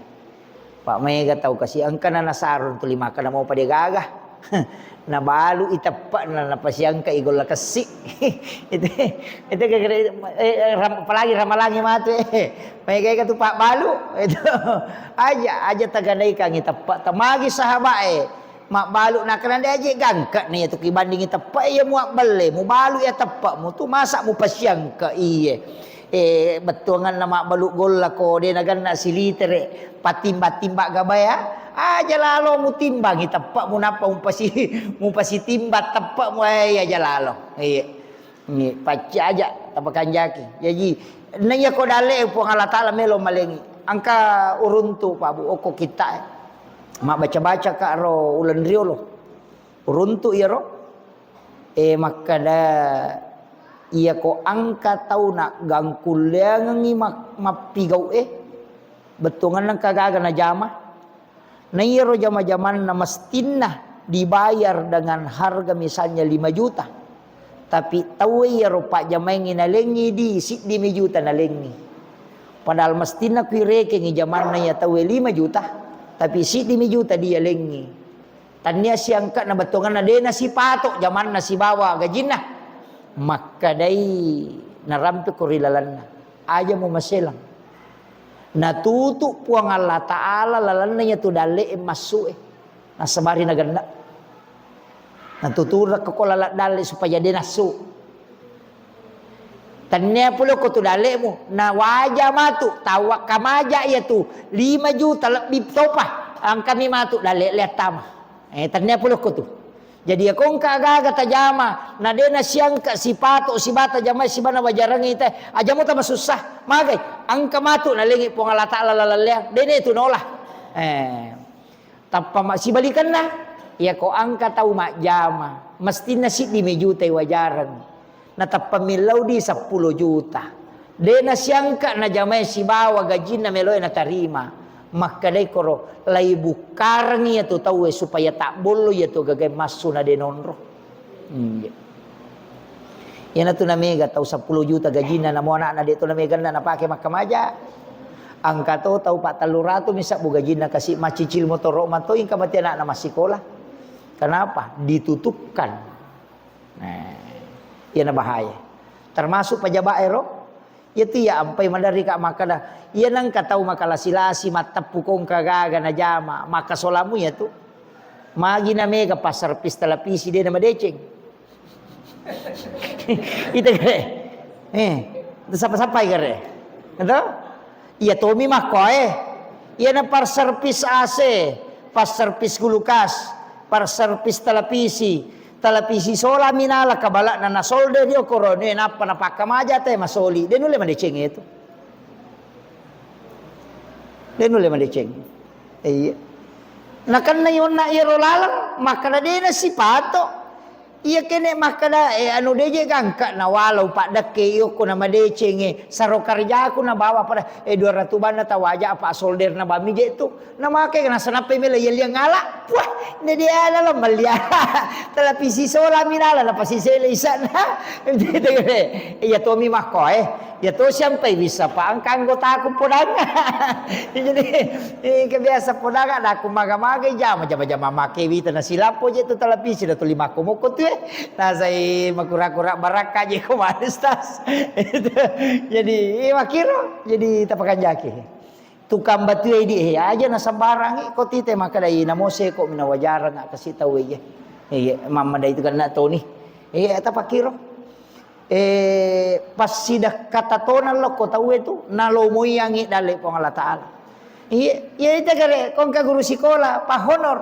Pak maega tau kasi engkana nasarung tuli makkeda mau pada gaga. Nabalu i teppe'na, napasiangka i golla kessi. Itu, itu gara-gara, eh, eh, ram-, apalagi ramalangi matu, eh. Maega tu pabbalu. Itu. Aja, aja tagadaikangngi teppe'ta. Magi sahabat e. Mabbalu nakkeda de' aje gangka' na iya tu kibandingi teppe' iya muabbelle, mubalu iya teppe'mu tu masa mupasiangka iye. Eh, bettuanganna mabbalu golla ko de' naganna silitere', patimba-timba gabaya, aja lalo mutimbangi teppe'mu nappa mupasi-, mupasitimbang teppe'mu, eh, aja lalo. Iya. Ni, pacci aja tapakanjaki. Jaji, naiya ko dalle' Puang Allah Ta'ala melo malengi. Engka uruntu, Pak Bu, okko kitta' e. Mabbaca-baca ka' ro uleng riolo. Uruntu iyaro, eh, makkeda, iya ko engka tau naggangkulleangengngi mak-, mappigau' e, bettuanganna engka gaga najama. Na iyaro jama-jamanna mestinna dibayar dengan harga misalnya lima juta. Tapi tauwe iyaro pajjamaengngi nalengngi di siddi mi juta nalengngi. Padahal mestinna kui rekengngi jamanna iya tauwe lima juta, tapi siddi mi juta dia lengngi. Tannia siangka'na bettuanganna de' nasipato jamanna sibawa gajinna. Makkedai narampe ko ri lalenna. Aja mumaselang. Natutu Puang Allah Ta'ala lalenna iyatu dalle'e massu'e. Nasabari nagenna. Natuturekko ko laleng dalle' supaya de' nassu. Tennia pole ko tu dalle'mu, nawaja matu, tawakka maja iyatu lima juta lebbi topa. Engkami matu dalle' leattama. Eh, tennia pole ko tu. Jadi, iya ko engka aga-aga tajama, na de' nasiangka sipato, sibata jamae, sibana wajarangngi te, aja muta masussa. Magai, engka matu nalengi Puang Allah Ta'ala lalalleang, de' ne tu nola. Eh, tappa ma-, sibalikanna, iya ko engka tau majjama, mestinna siddi mi juta wajarang. Natappa millau di seppulo juta. De' nasiangka najamai sibawa gajinna meloe natarima. Makkedai koro, lai bukkarengngi iyatu tauwe supaya tabbollo iyatu gagae massu na de' nonro. Iya. Iyanatu namega tau seppulo juta gajinna, namo anakna de' to nameganna napake makkamaja. Engka to tau pattellu ratu mi sabbu gajinna kasi' maccicil motoro' mato engka mate anakna massikola. Kenapa? Ditutupkan. Nah, iyana bahaya. Termasuk pejabat ero, iyatu iya ampai maderri ka' makkeda, iya nengka tau makalasi-lasi, matteppu ko engka gaga najama, makkasolamu iyatu. Magi namega passervis televisi de' namadeceng. Ita gare. Eh, sappa-sappai gare. Ito? Iya tomi makkoe. Iyana passervis A C, passervis kulkas, passervis televisi, Televisi sola minala kabala'na na solder ri okoro, eh, nappa napakkamaja te masoli. De nulle madeceng itu. De nulle madeceng. Iya. Nakenna yonna iyaro laleng, makkeda dena sipato. Iya kene makkeda, eh, anu deje gangka na walau paddekke iyokko na madecenge, saro karjaku na bawa pada, eh, dua ratu banna tawaja apa solder na bami je tu. Namake nasaba nappai melo yelliang ala. Puah, ne dia ala lo mellia. Televisi sola minala na pasisele isana. Iya tomi makko, eh. Ya to siampai bisa pa angka anggotaku podang. Jadi, eh, kebiasa podang ada aku maga-maga jama, jama-jama make wita na silapo je tu televisi da tuli makko mokko tu, eh. Nasai makura-kura barakka je ko manis tas. Jadi, eh, makiro. Jadi tapakanjaki. Tukang batue idi, eh, aja na sembarangi, ko tite makkedai, namo seko mina wajarang kasi tau, eh, eh, mammadai tu kena toni. Eh, tapakiro. Eh, passidekka tatona lokko tau itu, nalomoiangi dalle Puang Allah Taala. Iya, iya, ita gare, kongka guru sikola, Pak Honor.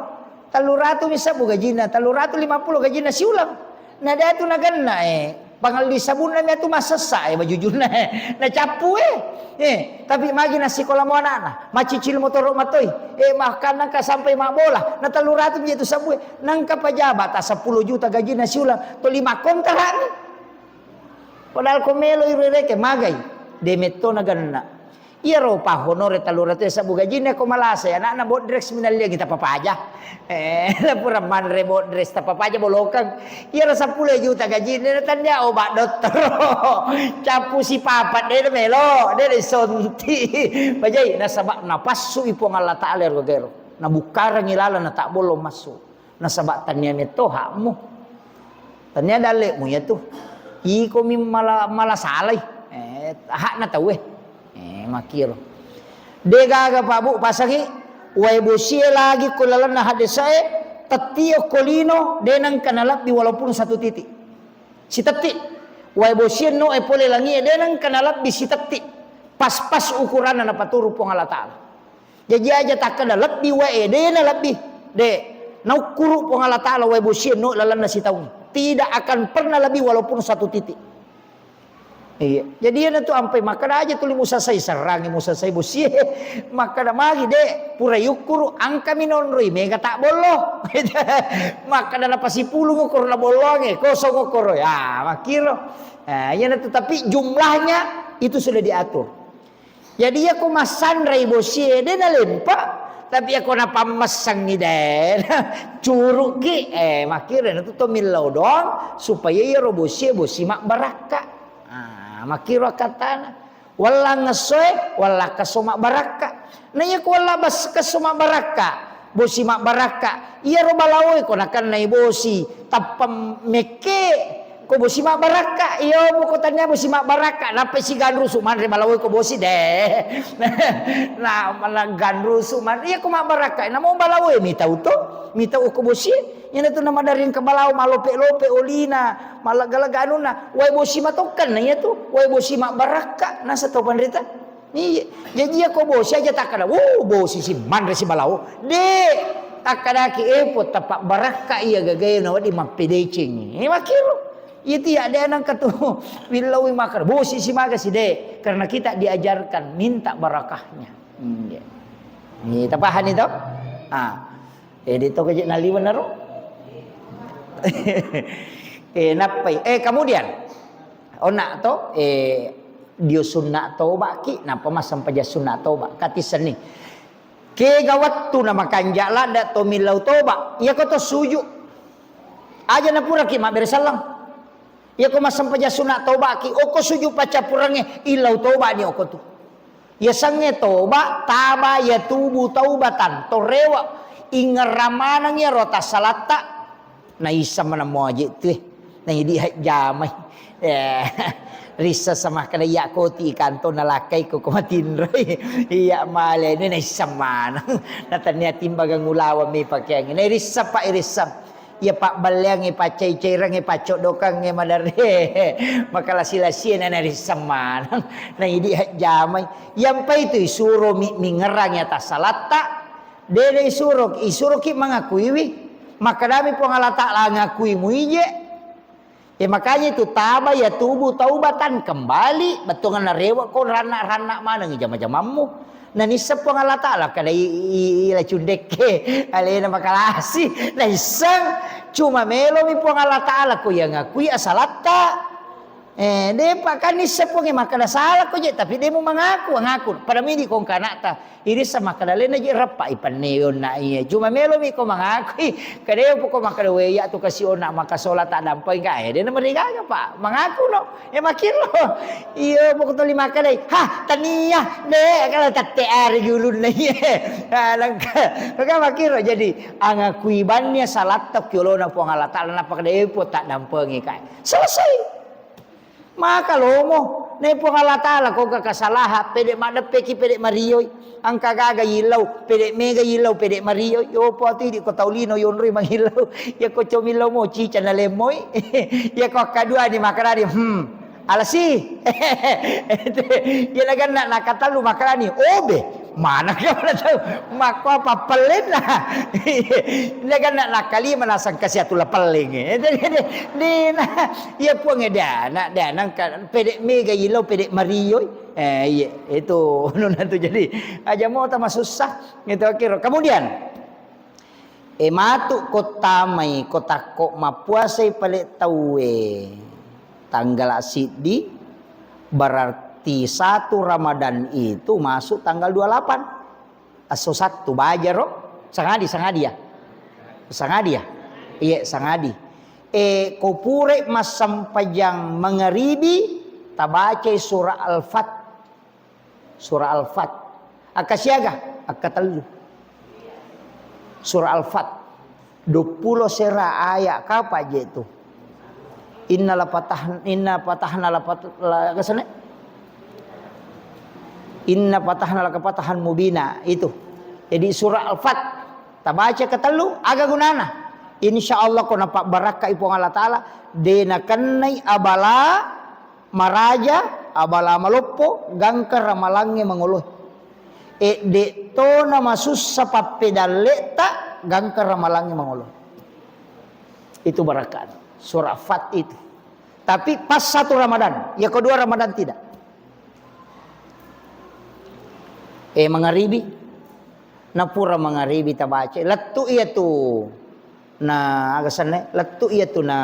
Tellu ratu mi sebbu gajinna, tellu ratu lima puluh gajinna siulang. Na de atu nagenna, eh, pangelli sabunna mi atu massessa, eh, bajujunna, eh. Nacappu, eh. Eh, tapi magi nassikola mo anakna, macicil motoro matoi. Eh, bahkan nangka sampai mabbola, na tellu ratu mi tu sebbu, eh. Nangka pajaba ta sepuluh juta gajinna siulang, to lima kontrak mi. Padahal ko melo irereke magai, de metto nagenna. Iyaro Pak Honor tellu ratu e sebbu gajinna ko malasa, anakna bodres minalliang tapapaja. Eh, pura manre bodres tapapaja bolokeng. Iyaro seppulo juta gajinna tania obat dottoro. Cappu sipapat de melo, de sonti. Pajai nasaba napassu i Puang Allah Taala ero gero. Nabukkarangi laleng na tak bolong massu. Nasaba tania metto hakmu. Tania dallemu iyatu. Iko mi mala, mala salai. Eh, hakna tauwe. Eh, makiro. De gaga Pak Bu pasangi wae bosie lagi ko lalenna haddesae, tettio ko lino de nengka nalebbi walaupun satu titik. Sitetti. Wae bosie no e pole langie de nengka nalebbi sitetti. Pas-pas ukuranna napaturu Puang Allah Taala. Jaji aja takkeda lebbi wae, de na lebbi. De. Naukkuru Puang Allah Taala wae bosie no lalenna sitaung. Tidak akan pernah lebih walaupun satu titik. Iya. Jadi iyana tu ampai makkeda aja tuli musasai serrangi musasai bosie. Makkeda magi de, pura yukkuru angkami nonroi mega tak bollo. Makkeda napasipulung okoro na bolloange, kosong okoro. Ya, makkiro. Nah, iyana tu tapi jumlahnya itu sudah diatur. Jadi, iyako massanrai bosie, de nalempa, tapi iyako napammessangngi de, curuki, eh, makkiro na tu to millau doang, supaya iyaro bosie, bosi mabbarakka. Ah, makkiro akkattana. Walla ngessoe, walla kesso mabbarakka. Na iyako walla bas-, kesso mabbarakka, bosi mabbarakka. Iyaro balaoe ko nakennai bosi, tappa mekke, ko bosi mabbarakka. Iya, ko tania bosi mabbarakka, nappa siganrusu manre balaoe ko bosi de. Na, na ganrusu manre, iya ko mabbarakka. Namo balaoe mitau to, mitau ko bosi. Iyana tu na maderri engka balawo malope-lope olina, mallegga-legga anunna. Wae bosi matokkenna iyatu, wae bosi mabbarakka, nasa to panrita. Iya, jaji iya ko bosi aja takkada, "Wuh, bosi si manre si balawo." De, takkadaki, "Eh, po tapabbarakka iya gagae na wedding mappedeceng." Eh, makkiro. Iya tiya de nangka tu willaui makkada, "Bosi si maga si de." Karena kita diajarkan minta barakahnya. Hmm, iya. Iya, tapahani to? Ah. Eh, de to gaji naliweng naro. Eh, nappai. Eh, kemudian, onna to, eh, dio sunna tobaki, nappa massempajang sunna toba. Katissenni. Kega wettu na makanja ladda to millau toba. Iyako to suju. Aja napuraki mabbere sallang. Iyako massempajang sunna tobaki, okko suju paccappurengnge, illau tobani okko tu. Yasengnge toba, taba yatubu taubatan, torrewa, ingerang maneng iyaro tassalatta, naisseng maneng muaje tu, eh. Naidi hajjamai. Eh, risseng samakkeda iya koti kantong nalakkai ko, ko matinroi. Iya malene naisseng maneng. Natania timbagang ulaweng mi pakeangnge. Nairisseng pa irisseng. Iya pabballeangnge, paccai-cairangnge, paccoddokangnge, maderre, makalasi-lasie na narisseng maneng. Na idi hajjamai. Yampai tu isuro mi, mingerang iya tassalatta. Dede isuro, isuroki mangakuiwi. Makkedami Puang Allah Ta'ala, "Ngakui muije." Ya, makanya itu, taba ya tubu taubatan kembali, bettuanna rewe' ko ranna'-ranna' maneng jama-jamammu. Nanisseng Puang Allah Ta'ala kada i, i, i, la cundekke, alena makalasi, naisseng, cuma melomi Puang Allah Ta'ala ko ya ngakui asalatta. Eh, depa kan nisseng Puang e makkeda sala ko je, tapi de mu mangaku, ngaku. Pada midi ko engka anakta, irissa makkeda lena je reppa i penne onna iya. Cuma melomi ko mangakui, kedeo poko makkeda we iya tu kasi onna makasola tak dampeng ka, eh, de na merigaga, Pak. Mangaku no. Eh, makiro. Iyo, poko toli makkedai, "Ha, tania, de, kalau tette ari gulunna iya." Ah, lengka. Maka makiro jadi angakui bannya salatta ki olona Puang Allah Ta'ala, nappa kedeo po tak dampengi ka. Selesai. Maka lomo, ne Puang Allah Ta'ala ko engka kasalahan, pede maddeppeki, pede marioi, engka gaga yillau, pede mega yillau, pede marioi, yopo atu idi ko tau lino yonroi mangillau, ya ko comillau mo cica nalemmoi, ya ko akkaduani makarani, hmm, alasi, ya naganna nakatellu makarani, obe, Maneng ka pada tau makko apa pellenna. Naganna nakkalima nasang kasi atu la pelleng. Dena, iya Puang e dana, dana engka pede mega yillau pede marioi. Eh, iya, itu nuna tu jadi aja mota masussa. Itu akhir. Kemudian, e matu ko tamai ko takko mappuasai pale tauwe tanggal siddi, berarti satu Ramadan itu masuk tanggal dua puluh delapan. Esso Sattu, baja ro? Sangadi, sangadi ya? Sangadi ya? Iya, sangadi. E, ko pura massempajang mangaribi, tabacai surah Al-Fat. Surah Al-Fat. Akka siaga? Akka tellu. Surah Al-Fat. Dua puluh sera ayat, kapa je tu? Inna la patah, inna patahna la pat-, la, kesana? Inna patahna laka patahan mubina, itu. Jadi surah Al-Fat tabaca ketellu, aga gunana? Insya Allah ko napabbarakkai Puang Allah Ta'ala, de nakennai abala maraja, abala maloppo, gangka ramalangnge mangolo. E, de tona masussa pappedalle'ta, gangka ramalangnge mangolo. Itu barakat. Surah Fat itu. Tapi pas satu Ramadan, ya kedua Ramadan tidak. Eh, mangaribi. Napura mangaribi tabaca. Lettu iya tu na aga senna, lettu iya tu na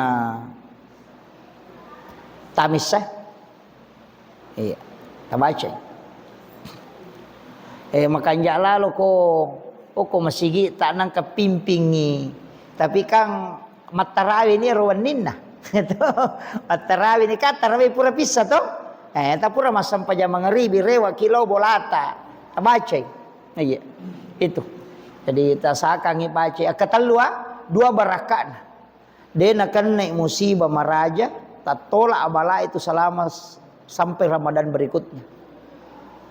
Tamissa. Iya, tabacai. Eh, makanja lalo ko, oh, ko masigi tak nangka pimpingi. Tapi kan mattarawi ni ro wenninna. Mattarawi ni kan tarawih pura pissa to. Eh, tapura massempajang mangaribi rewa kilo bolata. Tabacai. Iya. Itu. Jadi tasakangi baca. Akka tellu, ah, dua barakakna. De nakennai musibah maraja, tattola abala itu selama s-, sampai Ramadan berikutnya.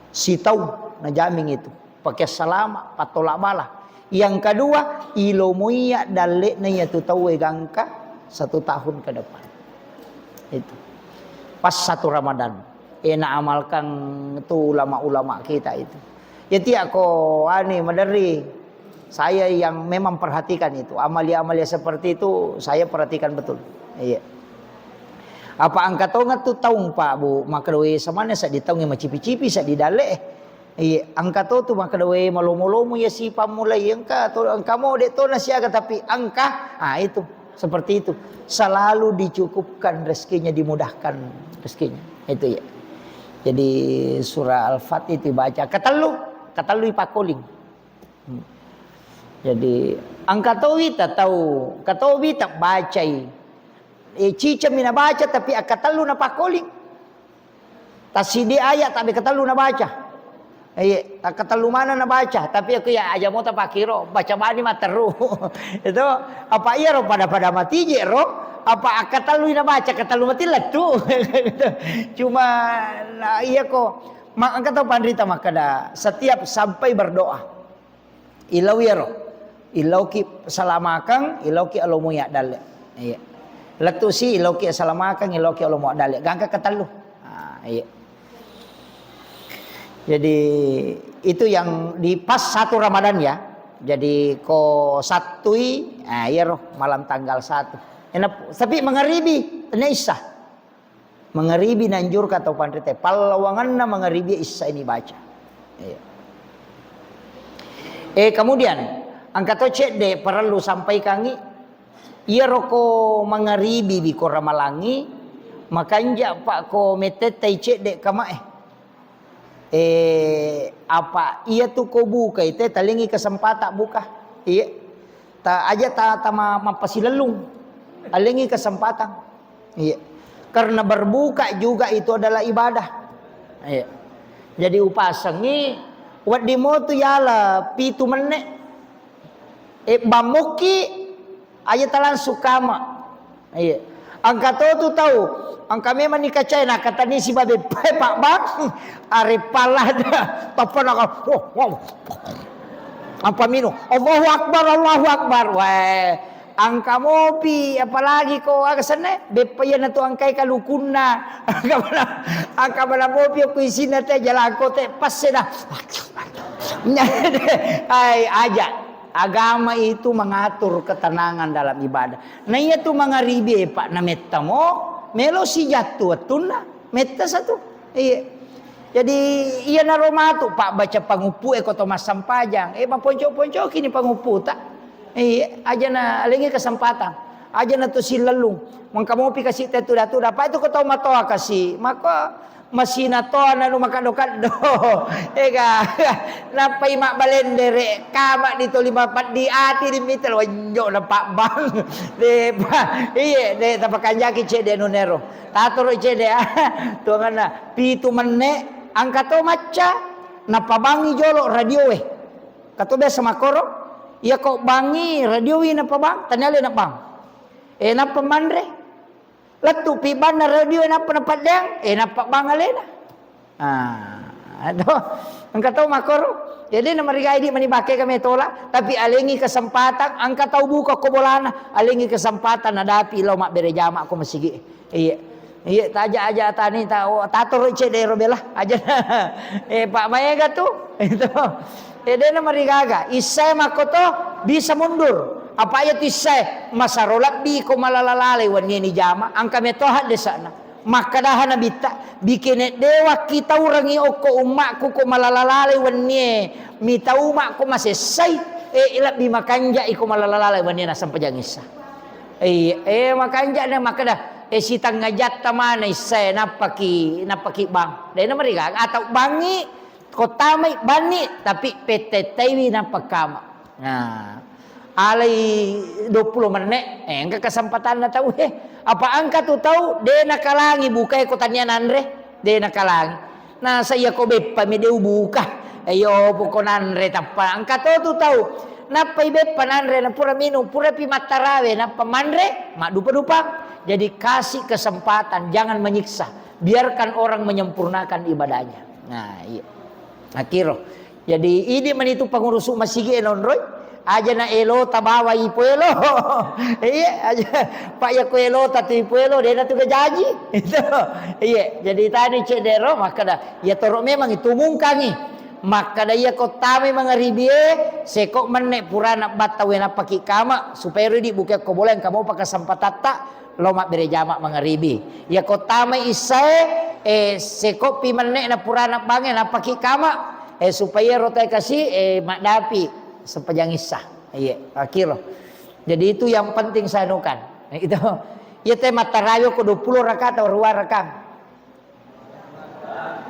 Sitaung najaming itu. Pakai salama, pattola bala. Yang kedua, ilomoiya dalle'na iya tu tauwe gangka satu tahun ke depan. Itu. Pas satu Ramadan. Eh, naamalkan tu ulama-ulama kita itu. Ya, tiak ko ani maderri. Saya yang memang perhatikan itu. Amalia-amalia seperti itu saya perhatikan betul. Iya. Apa engka tonga tu taung, Pak, Bu, makkedae samanna seddi taung macipi-cipi seddi dalle. Iya, engka to tu makkedae malomo-lomo ya sipa mulai engka to, engka mo de to nasiaga tapi engka. Ah, itu. Seperti itu. Selalu dicukupkan rezekinya, dimudahkan rezekinya. Itu ya. Jadi surah Al-Fat itu baca. Ketellu, ketellu ipakoling. Hmm. Jadi, engka towi ta tau, engka towi ta bacai. Eh, cicami nabaca, tapi akka tellu napakoling. Tasidi ayat, tapi ketellu nabaca. Iya, ketellu mana nabaca, tapi aku ya aja mau tapakkiro, baca bani matteru. Itu apa iya ro pada-pada mati je ro, apa akka tellu nabaca, ketellu mati lettu. Cuma, nah, iya ko, ma-, engka tau panrita makkeda, setiap sampai berdoa. Ilau iyaro. Ilauki salamakeng, ilauki alomo ya dalle. Iya. Lettusi ilauki salamakeng, ilauki alomo dalle. Gangka ketellu. Ah, iya. Jadi itu yang di pas satu Ramadan ya. Jadi ko Sattui, ah, iyaro malam tanggal satu. Ena, tapi mangaribi, tena Isya. Mangaribi nanjurka tau panrita, pallawanganna mangaribi Isya ini baca. Iya. Eh, kemudian, engka to cedde parellu sampaikangi, iyaro ko mangaribi bi ko ramalangi, makanja pa ko mettettai cedde kamae. Eh, apa iya tu ko bukai te, talengi kesempatan buka. Iya. Ta, aja ta, ta ma, mappasilellung. Alengi kesempatan. Iya. Karena berbuka juga itu adalah ibadah. Iya. Jadi upasengi, wedding mo tu yala pitu menne. Eh, bammukki, aja talangsung kama. Iya. Engka to tu tau, engka memang ni kacai, na katani sibabe pae, Pak Bang. Are palada, toppa na, oh, wow. Apa minum? Allahu Akbar, Allahu Akbar. Weh, engka mopi, apalagi ko aga senne, beppa iya na tu engkai kalukunna. Engka mana, engka mana mopi ko isina te, jalangko te, passe dah. Ai, aja. Agama itu mengatur ketenangan dalam ibadah. Na iya tu mangaribi, Pak, na metta mo, melo si jattu wettunna, metta satu. Iya. Jadi, iya naro matu, Pak, baca panguppu e ko to massempajang. Eh, maponco-poncoki ni pangupputa. Iya, aja na alengi kesempatan. Aja na tu silellung. Mengka mopi kasi te tuda-tuda. Apa itu ko tau matoa kasi? Maka masina toa nanu makaddo-kaddo. Ega, nappai mabbalendere, kama di toli mapeddi ati di mitel, wenjo na Pak Bang. De, pa, iye, de, tapakanjaki cedde nunero. Tatoro cedde, ah, tuanganna, pitu menne, engka to macca, napabangi jolo radioe. Kato biasa makoro, iya ko bangi radioe napabang, taniale nabang. Eh, nappa manre. Lettu pi banna radio, nappa napaddeang, eh, nappa bang alena. Ah, aduh, engka tau makkoro. Jadi na marigai di mani bakke kami tola, tapi alengi kesempatan, engka tau buka ko bolana, alengi kesempatan nadapi lao mabbere jama ko masigi. Iya. Iya, taja aja tani ta, oh, tatoro cedde ro bela aja. Eh, Pak, maega tu. Itu. Eh, dena marigaga, issae makkoto bisa mundur. Apa iya tu issae? Masaro lebbi ko malala-lalai wennie ni jama, engka meto haddesana. Makkadaha Nabitta, bikene dewakki taurangi okko ummakku ko malala-lalai wennie, mitau makko masessai, eh, lebbi makanja iko malala-lalai wennie nasempajang issa. Eh, eh, makanja na makkada, eh, sitengnga jatta mana issae, nappaki, nappaki bang. Dena marigaga, atau bangi, Ko tamai banni, tapi pettettaiwi napakkama. Nah, alai duappulo menne, eh, engka kesempatanna tau, eh. Apa engka tu tau, de nakalangi bukae ko tania nanre, de nakalangi. Nah, saya ko beppa mi de ubuka. Eh, yo, poko nanre tappa. Engka to tu tau. Nappai beppa nanre, na pura minung, pura pi mattarawe, nappa manre, maddupa-dupa. Jadi kasih kesempatan, jangan menyiksa. Biarkan orang menyempurnakan ibadahnya. Nah, iya. Akiro. Jadi, idi mani tu pangurusu masigi e nonroi. Aja na elo tabawai ipoelo. Iya, aja. Pak, ya ko elo tatu ipoelo, dena tu gajaji. Itu. Iya, jadi tani cedero, makkada, ya toro memang itu mungkangi. Makkada, iya ko tamai mangaribie, seko menne purana batta wena paki kama, supaya ridi buke ko boleh kamu pakai sempatatta, Lo mabbere jama mangaribi. Iya ko tamai issae, eh, sekoppi menne'na purana bangnge, nappaki kama, eh, supaya ro tae kasi, eh, maddapi sempajang issa. Iya, akiro. Jadi itu yang penting saya anukan. Itu. Iya te mattarawe ko duappulo rakaat atau rua rakaat.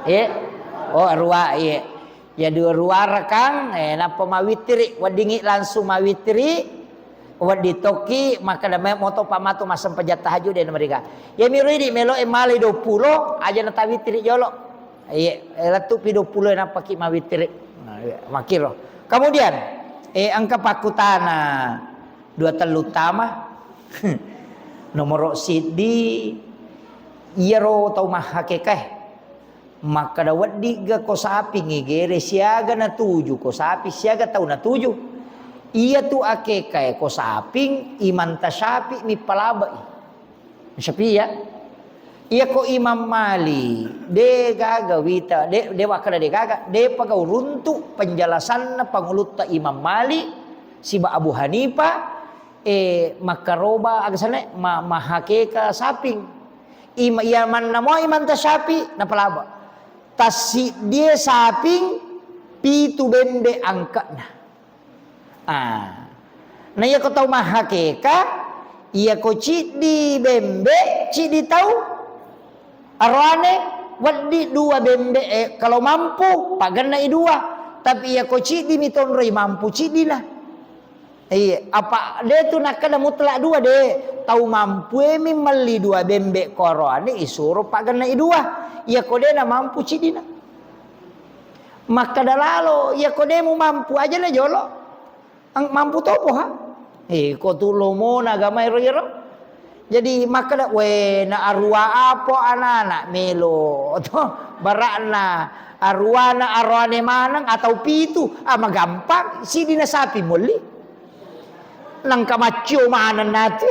Iye. Oh, arua, iye. Ya, dua, rua rakang, eh, nappa mawitiri, weddingi langsung mawitiri, wedding tokki, makkeda me moto pa matu massempajang tahajud de namariga. Ya, miro idi melo e malai duappulo, aja natawitiri jolo. Iye, eh, lettu pi duappulo nappaki mawitiri. Nah, iya, makkiro. Kemudian, eh, engka pakkutana dua tellu tama. Nomoro siddi, iyaro tau mahakekae. Makkeda, "Weddigga ko saping igere siaga natuju, ko saping siaga tau natuju?" Iyatu akekae ko saping, imanta syafi mi palabai. Syafi ya? Iyako Imam Malik, de gaga wita, de, de wakkeda de gaga, de pagau runtu penjelasanna pangulutta Imam Malik siba Abu Hanifah, eh, makkaroba, aga sanna, ma-, mahakeka saping. Ima-, iya manna mo Imam Tasyafi, napalaba. Tassiddie saping, pitu bembe angka'na. Ah. Na iyako tau mahakeka, iyako ciddi bembe, ciddi tau aroane, weddi dua bembe, eh, kalau mampu, pagennai dua. Tapi iyako ciddi mi tonroi mampu ciddina. Iya, apa de tu nakkeda mutlak dua de. Tau mampu e mi melli dua bembe ko aroane, isuro pagennai dua. Iyako de na mampu ciddina. Makkeda lalo, iyako de mumampu aja na jolo. Ang-, mampu topo ha? Eh, ko tu lomona agama ero iyaro. Jadi makkeda, "We, na arua apo anak-anak melo." To, barakna aruana aroane maneng atau pitu, ah, magampang, sidina sapi molli. Nangka maccio maneng natu.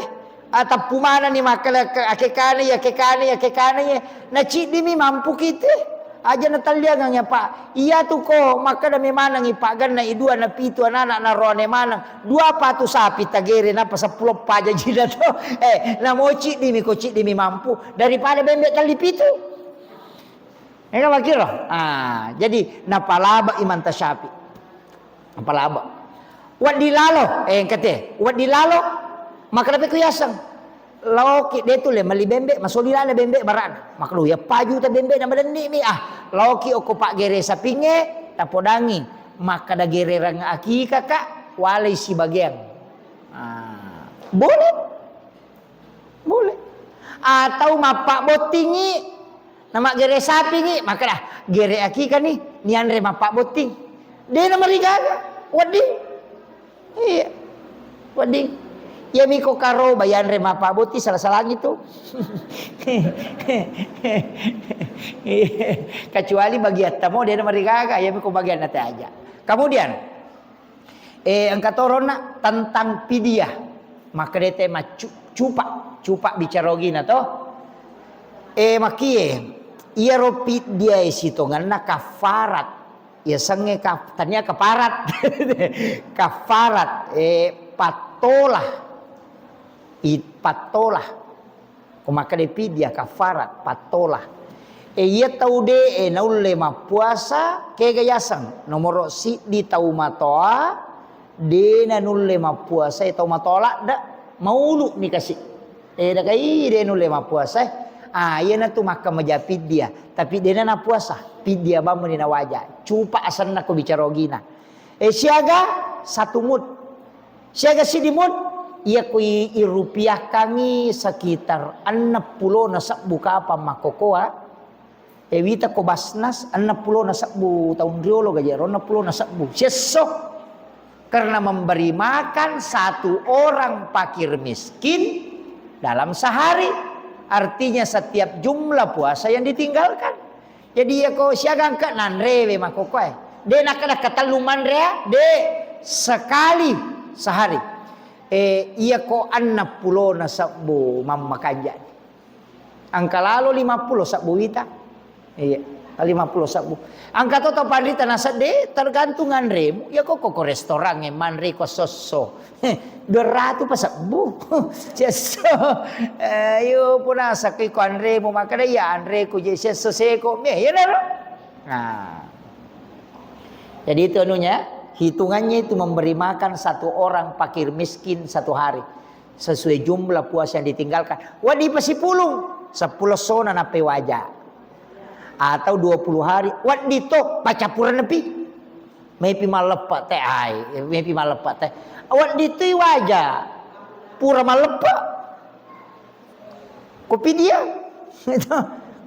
Atappu manenni makkeda ke-, akekanai, akekanai, akekanai. Na ciddimi mampu kite. Aja natalliangang ya, Pak. Iyatu ko makkeda memanengi pagennai dua na pitu anak-anak na roane maneng. Dua patu sapi tagere napa seppulo paja jina to. Eh, namo ciddimi ko ciddimi mampu daripada bembe telli pitu. Ega makkiro? Ah, jadi napalaba Imam Tasyafi. Napalaba. Wedding lalo, eh, engka te. Wedding lalo, makkeda pe ku yaseng. Laoki de tu le melli bembe, masoli lalo bembe barakna. Makkeda, "Ya paju ta bembe na madenni mi." Ah, laoki okko paggere sapinge, tapodangi. Makkeda gererang akika, Kak, walai sibageang. Ah, boleh. Boleh. Atau mappabbottingi, namaggere sapingi, makkeda, "Gere akika ni, nianre mappabbotting." De namarigaga, wedding. Iya. Wedding. Iya miko karoba, yanre mappabbotting, salah-salangi tu. Kecuali bagiatta mo, de namarigaga, iya miko bagianna te aja. Kemudian, Eh, engka toronna tentang pidiah. Makkedai te maccu-, cupa, cupa bicara ogina to. Eh, makkie, iyaro pidiah e sitongenna kafarat. Yasengnge kaf-, tania kafarat. Kafarat, eh, pattola. I-, pattola. Ko makkeda pidiah kafarat, pattola. E, iya tau de'e naulle mappuasa, kega yaseng? Nomoro siddi tau matoa, de nanulle mappuasa, e, tau matoa ladde, maulu ni kasi. E, dakai de nulle mappuasa, e. Ah, iyanatu makka maja pidiah, tapi de na napuasa, pidiah bammu ni nawaja. Cupa asenna ko bicara ogina. E, siaga satu mut. Siaga siddi mut, iya ko i-, irupiahkangngi sekitar enneng pulona sebbu kapang makkokoa, e, wita ko Basnas, enneng pulona sebbu taung riolo gaji ero, enneng pulona sebbu. Siesso. Karena memberi makan satu orang fakir miskin dalam sehari. Artinya setiap jumlah puasa yang ditinggalkan. Jadi, iya ko siaga engka nanrewe makkokkoe. De nakkeda katellu manre, de, sekali sehari. Eh, iya ko enneng pulona sebbu mammakanja. Engka lalo lima pulo sebbu wita. Iya, lima pulo sebbu. Engka to tau panrita nasedde, tergantung anremu. Iya ko, ko, ko restoran e manre ko sosso. Dua ratu pa sebbu. Siesso. Eh, iyo, punasa ko iko anremu, makkeda, "Iya, anreku je siesso seko." Me, iyanaro. Nah. Jadi itu anunya, hitungannya itu memberi makan satu orang fakir miskin satu hari. Sesuai jumlah puasa yang ditinggalkan. Wedding pasipulung, seppulo essona nappai waja. Atau dua puluh hari, wedding to, paccappureng nepi. Mepi malleppe te, ai, mepi malleppe te. Wedding tu waja. Pura malleppe. Kopi dia.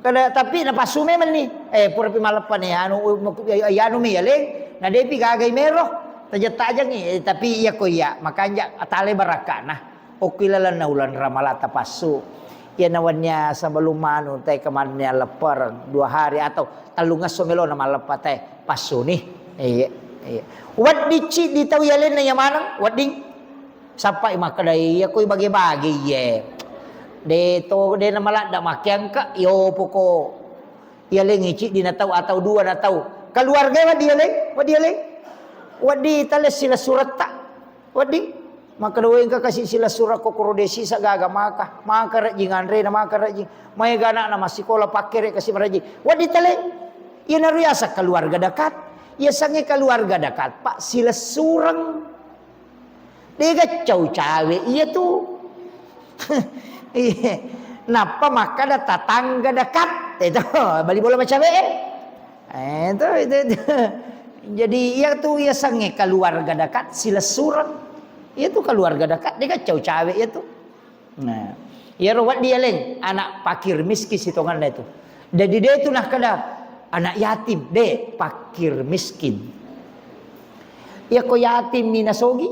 Kada, tapi napassu memang ni. Eh, pura pi malleppe ni, anu, ya, anu mi yaleng, na depi gagai mero. Tajeng-tajengi, eh, tapi iya ko iya, makanja atale barakana. Okki lalenna uleng Ramalang tapassu. Iyana wennia sebelum anu te kemanne leppereng dua hari atau tellungesso melona malleppe te passuni. Iya, iya. Wedding ciddi tau yalenna iya maneng, wedding. Sappai makkeda iya koi bage-bage iye. De to, de na maladda makkeangka, yo poko. Iya leng icik di na tau atau dua na tau. Keluarga wedding iya leng, wedding iya leng. Wedding tale silessuretta. Wedding. Maka doengka kasi silessureng ko koro desi sa gaga maka. Maka rejing anre na maka rejing. Maega anakna massikola pakkere kasi marejing. Wedding tale. Iya naru yaseng keluarga dekat. Iya sange keluarga dekat, Pak, silessureng. Dega cau cawe iya tu. Iya. Nappa makkada tetangga dekat. Itu bali bola macawe. Eh, itu, itu, itu. Jadi iya tu iya sange keluarga dekat silessureng. Iya tu keluarga dekat dega cau cawe iya tu. Nah, iyaro wedding iya leng anak fakir miskin sitonganna itu. Jadi de tu nakkeda anak yatim, de, fakir miskin. Iya ko yatim mi nasogi.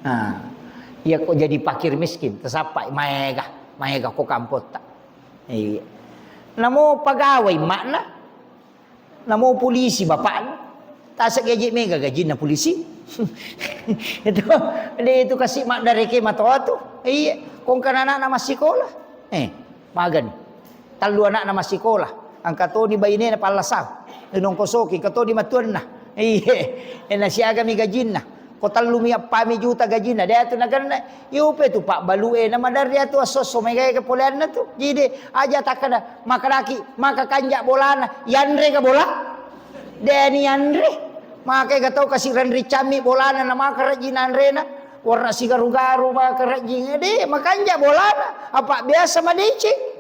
Nah, iya ko jadi fakir miskin, tasappai maega, maega ko kampotta. Iya. Namo pegawai makna, namo polisi bapakna, tasa gaji mega gajinna polisi. Itu, de itu kasi maddareke matoa tu. Iya, kongkana anakna massikola. Eh, magani. Tallu anakna massikola. Engka toni bainena pallasau. Nongkosoki, engka toni matuanna. Iye. Ena siagami gajinna. Ko tellumi eppami juta gajinna. De atu nagenna. Iupe tu pabbalue na maderri atu esso-esso megae ke poleanna tu. Jadi aja takkada makadaki maka kanja bolana. Yanre ga bola? De ni yanre. Maka ga tau kasi renri cammi bolana na maka rejji nanrena. Warna sigaru-garu maka rejji. De makanja bolana. Apa biasa madeceng.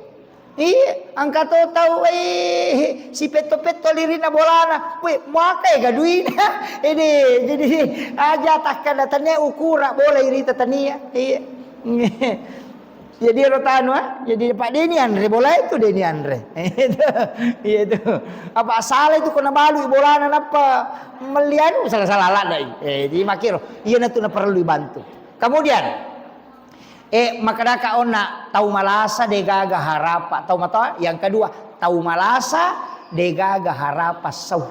Iya, engka to tau, eh, sipetto-petto lirina bolana. Weh, muakai ga duina. Ini, jadi aja takkada tania ukura bola irita tania. Iya. Jadi ero tanu, ah. Jadi Pak Deni Andre bola itu Deni Andre. Itu. Iya itu. Apa salah itu kena balu bolana nappa melli anu salah-salah ladai. Eh, jadi makiro. Iya natu na perlu dibantu. Kemudian, Eh, makkedaka onna tau malasa degaga harapa, tau matoa. Yang kedua, tau malasa degaga harapa sau.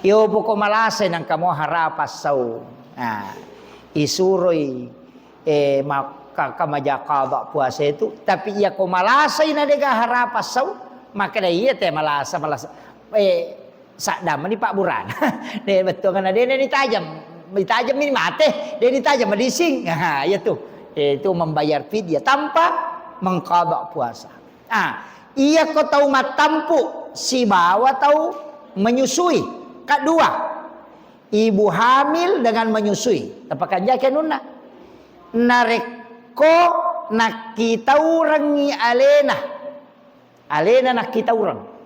Iyo poko malasa nangka mo harapa sau. Nah, isuroi, eh, maka kamaja qada puasa itu, tapi iya ko malasai na dega harapa sau, makkeda iya te malasa, malasa. Eh, Saddammani pabburana. De, bettuanna de, de ditajeng. Ditajeng mi mate, de ditajeng madising. Nah, iya tu. Itu membayar fidyah tanpa mengqadha puasa. Ah, iya ko tau mattampu sibawa tau menyusui. Kedua, ibu hamil dengan menyusui. Tapakanjaki anunna. Narekko nakkitaurengngi alena. Alena nakkitaureng.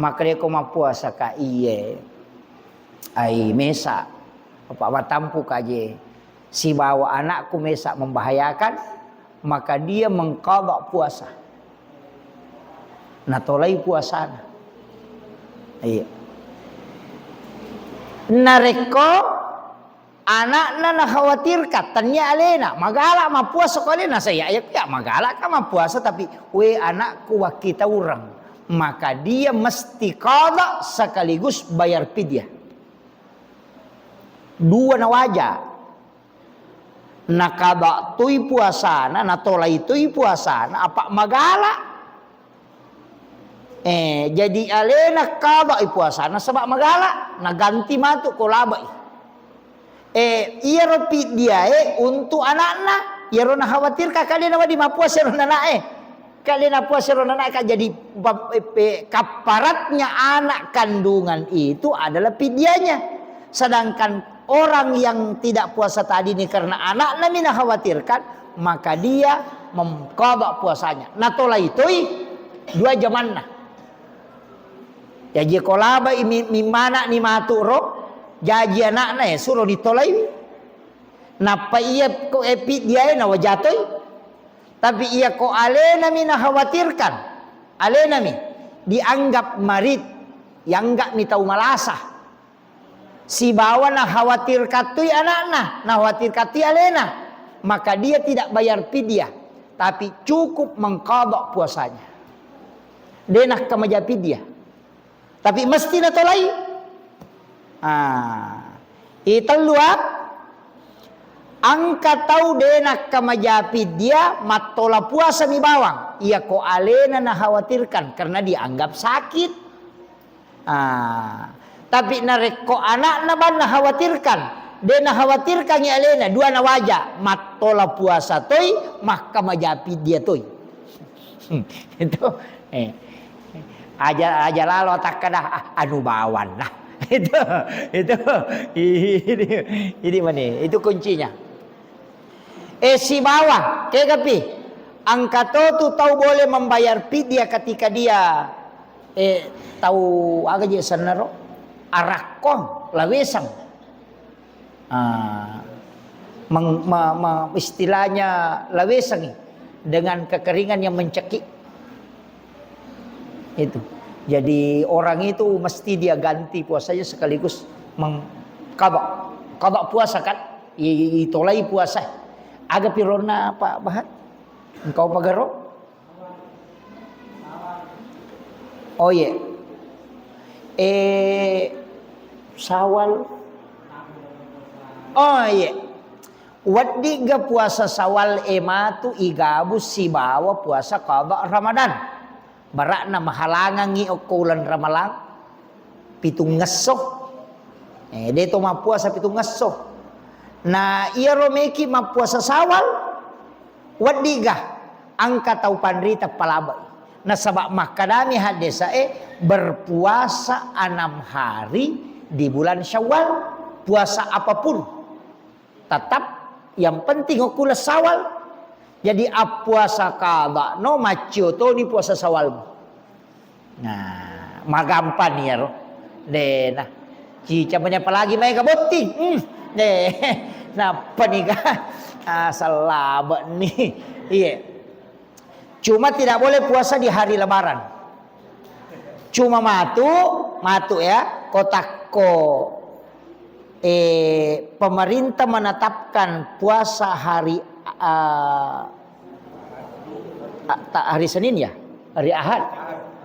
Makkedako mappuasaka, iye. Ai mesa. Apa watampuka je. Sibawa anakku mesa membahayakan, maka dia mengqadha puasa. Natolai puasana. Iya. Narekko Anakna nakhawatirkan, tania alena, magala mappuasa ko alena, saya ya, ya magala ka mappuasa, tapi we anakku wakkitaureng, maka dia mesti qadha sekaligus bayar fidyah. Dua nawaja. Nakaba tui puasana, natolai tui puasana, apa magala. Eh, jadi alena qadai puasana sebab magala, naganti matu ko labai. Eh, iyaro piddiae untuk anakna, iyaro nakhawatirkan ka de nawedding mappuasa ro nanae. Ka de nappuasa ro nanae ka jadi bab-, eh, pe-, kaparatnya anak kandungan itu adalah piddianya. Sedangkan orang yang tidak puasa tadi ini karena anakna mi nakhawatirkan, maka dia mengqadha puasanya. Natolai toi dua jamanna. Jaji ko labai mi-, mimmana ni matu ro, jaji anakna ya suro ditolai. Nappa iya ko epi diae nawajatoi. Tapi iya ko alena mi nakhawatirkan, alena mi dianggap marid, dianggap mi tau malasa. Sibawa nakhawatirkan tui anakna, nakhawatirkan tui alena, maka dia tidak bayar fidyah, tapi cukup mengqadha puasanya. De nakkamaja fidyah. Tapi mesti natolai. Ah, itellu a-, Engka tau de nakkamaja piddia mattola puasami bawang, iyako alena nakhawatirkan karena dianggap sakit. Ah, tapi narekko anakna bang nakhawatirkan, de nakhawatirkangi alena, dua nawaja, mattola puasa toi, makkamaja piddia toi. Hmm, itu, eh, aja, aja lalo takkada, "Ah, anu bawang lah." Itu, itu, ini, ini mani, itu kuncinya. Eh, sibawa, kegapi, engka to tu tau boleh membayar fidya ketika dia, eh, tau aga je sennaro, arakkong, lawesang. Ah, meng-, ma-, ma-, istilahnya lawesangi dengan kekeringan yang mencekik. Itu. Jadi orang itu mesti dia ganti puasanya sekaligus meng-, qada, qada puasa kan? I-, i-, itolai puasa. Aga pironna Pak Bahar? Engkau pagaro? Oh, iya. Eh, Sawal. Oh, iya. Weddigga puasa Sawal e matu igabung sibawa puasa qada Ramadan. Barakna mahalangangngi okko uleng Ramalang pitungngesso. Eh, de to mappuasa pitungngesso. Na iyaro meki mappuasa Sawal, weddigga engka tau panrita palabai. Nasaba makkadami haddesae, berpuasa enam hari di bulan Syawal, puasa apapun. Tetap yang penting okko uleng Sawal. Jadi appuasa qada no maccio toni puasa Sawalmu. Nah, magampang iyaro. De, nah. Cica mani apalagi maega botting. Hmm, de. Nappa nika? Ah, salabe ni. Iya. Cuma tidak boleh puasa di hari Lebaran. Cuma matu, matu ya, kotakko, eh, pemerintah menetapkan puasa hari, ah, ah, ta-, hari Senin ya? Hari Ahad.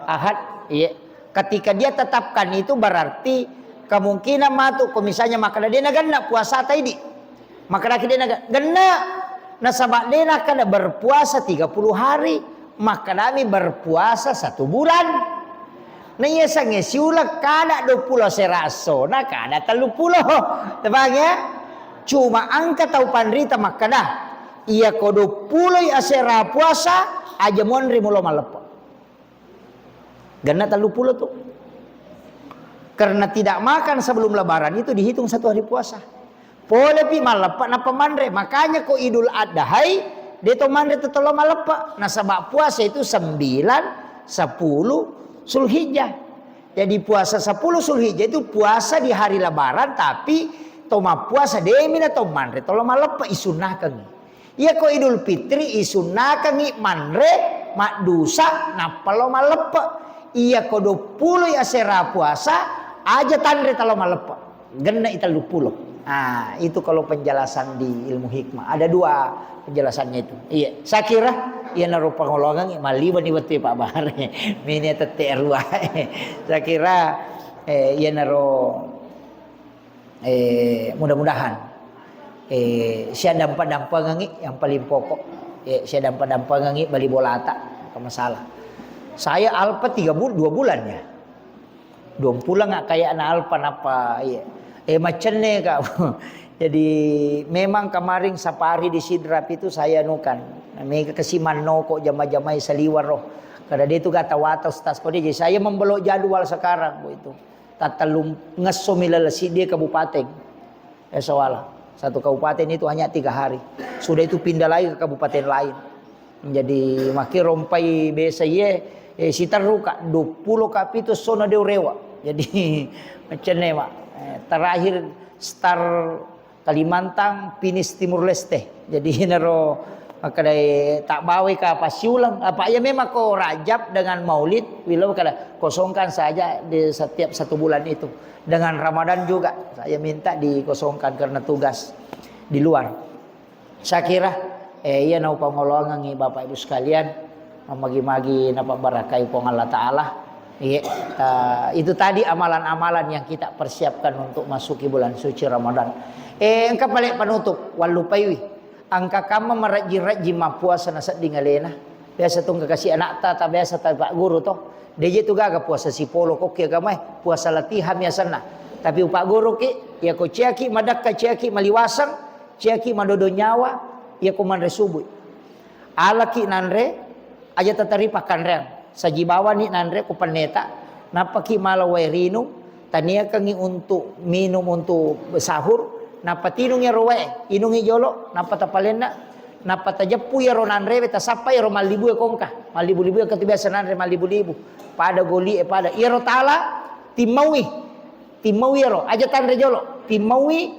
Ahad, iya. Ketika dia tetapkan itu berarti kemungkinan matu, ko misalnya makkeda de nagenna puasa taidi. Makkedaki de nagenna, nasaba de nakkeda berpuasa tiga puluh hari, makkedami berpuasa satu bulan. Na iya sange siuleng kada dua puluh asera esso, na kada tellu puluh. Tepang ya? Cuma engka tau panrita makkeda, iya ko dua puluh asera puasa, aja monri mulo malleppe. Genna tellu puluh tu. Karena tidak makan sebelum Lebaran itu dihitung satu hari puasa. Polepi malleppe nappa manre. Makanya ko Idul Adhai, de to manre tettello malleppe. Nasaba puasa itu sembilan, sepuluh Zulhijjah. Jadi puasa sepuluh Zulhijjah itu puasa di hari Lebaran, tapi to mappuasa demi na to manre tello malleppe isunnakengngi. Iya ko Idul Fitri isunnakengngi manre maddusa nappa lo malleppe. Iya ko dua puluh asera puasa aja tanre talo malleppe. Genna i tellu puluh. Ah, itu kalau penjelasan di ilmu hikmah. Ada dua penjelasannya itu. Iya, saya kira iyanaro pangolongan maliwani wettu Pak Bahar. Mini tette rua. Saya kira, eh, iyanaro Eh, mudah-mudahan, eh, sia dampa-dampangengngi yang paling pokok. Eh, sia dampa-dampangengngi bali bolata, engka masalah. Saya alpa tiga bul-, dua bulan ya. Dua pulang nggak kayak anak alpa napa, iya. Eh, macenne, Kak. Jadi memang kemarin safari di Sidrap itu saya nukan. Mega kesiman noko jama-jamai saliwar roh. Kada dia itu gata wata ustaz kode. Jadi saya membelok jadwal sekarang, Bu, itu. Tattellung ngesso mi laleng siddi kabupaten. Eh, soala. Satu kabupaten itu hanya tiga hari. Sudah itu pindah lagi ke kabupaten lain. Jadi, makkiro mpai besa iye, eh, siterru ka, dua puluh ka pitu sona deu rewa. Jadi, macenne, Mak. Eh, terakhir start Kalimantan, finish Timur Leste. Jadi, nero makkedai tak bawai ka pasiuleng. Apa iya memang ko Rajab dengan Maulid, wilo kada kosongkan saja di setiap satu bulan itu. Dengan Ramadan juga saya minta dikosongkan karena tugas di luar. Saya kira, eh, iya nau pangolongangi Bapak Ibu sekalian, magi-magi napabarakai Puang Allah Ta'ala. Iya, ta-, itu tadi amalan-amalan yang kita persiapkan untuk masuki bulan suci Ramadan. Eh, engka pale penutup, wallupaiwi. Engka kamma marajji-rajji mappuasa nasedding alena. Biasa tu engka kasi anakta, ta biasa ta Pak Guru to. Deje tu gaga puasa sipolo kokki agamae, puasa latihan biasanna. Tapi Pak Guru ki, ya ko ciaki madakka, ciaki maliwasang, ciaki madodo nyawa, ya ko manre subui. Alaki nanre, aja tatari pakkanreang. Saji bawani nanre ku penneta, nappaki mala wae rinung, taniakangi untuk minum untuk sahur, nappa tinung iyaro wae, inungi jolo, nappa tapalenna, nappa tajeppu iyaro nanrewe, tasappa iyaro mallibu e kongka. Mallibu-libu e katu biasa nanre mallibu-libu. Pada goli e pada. Iyaro tala, timmaui. Timmaui iyaro, aja tanre jolo, timmaui,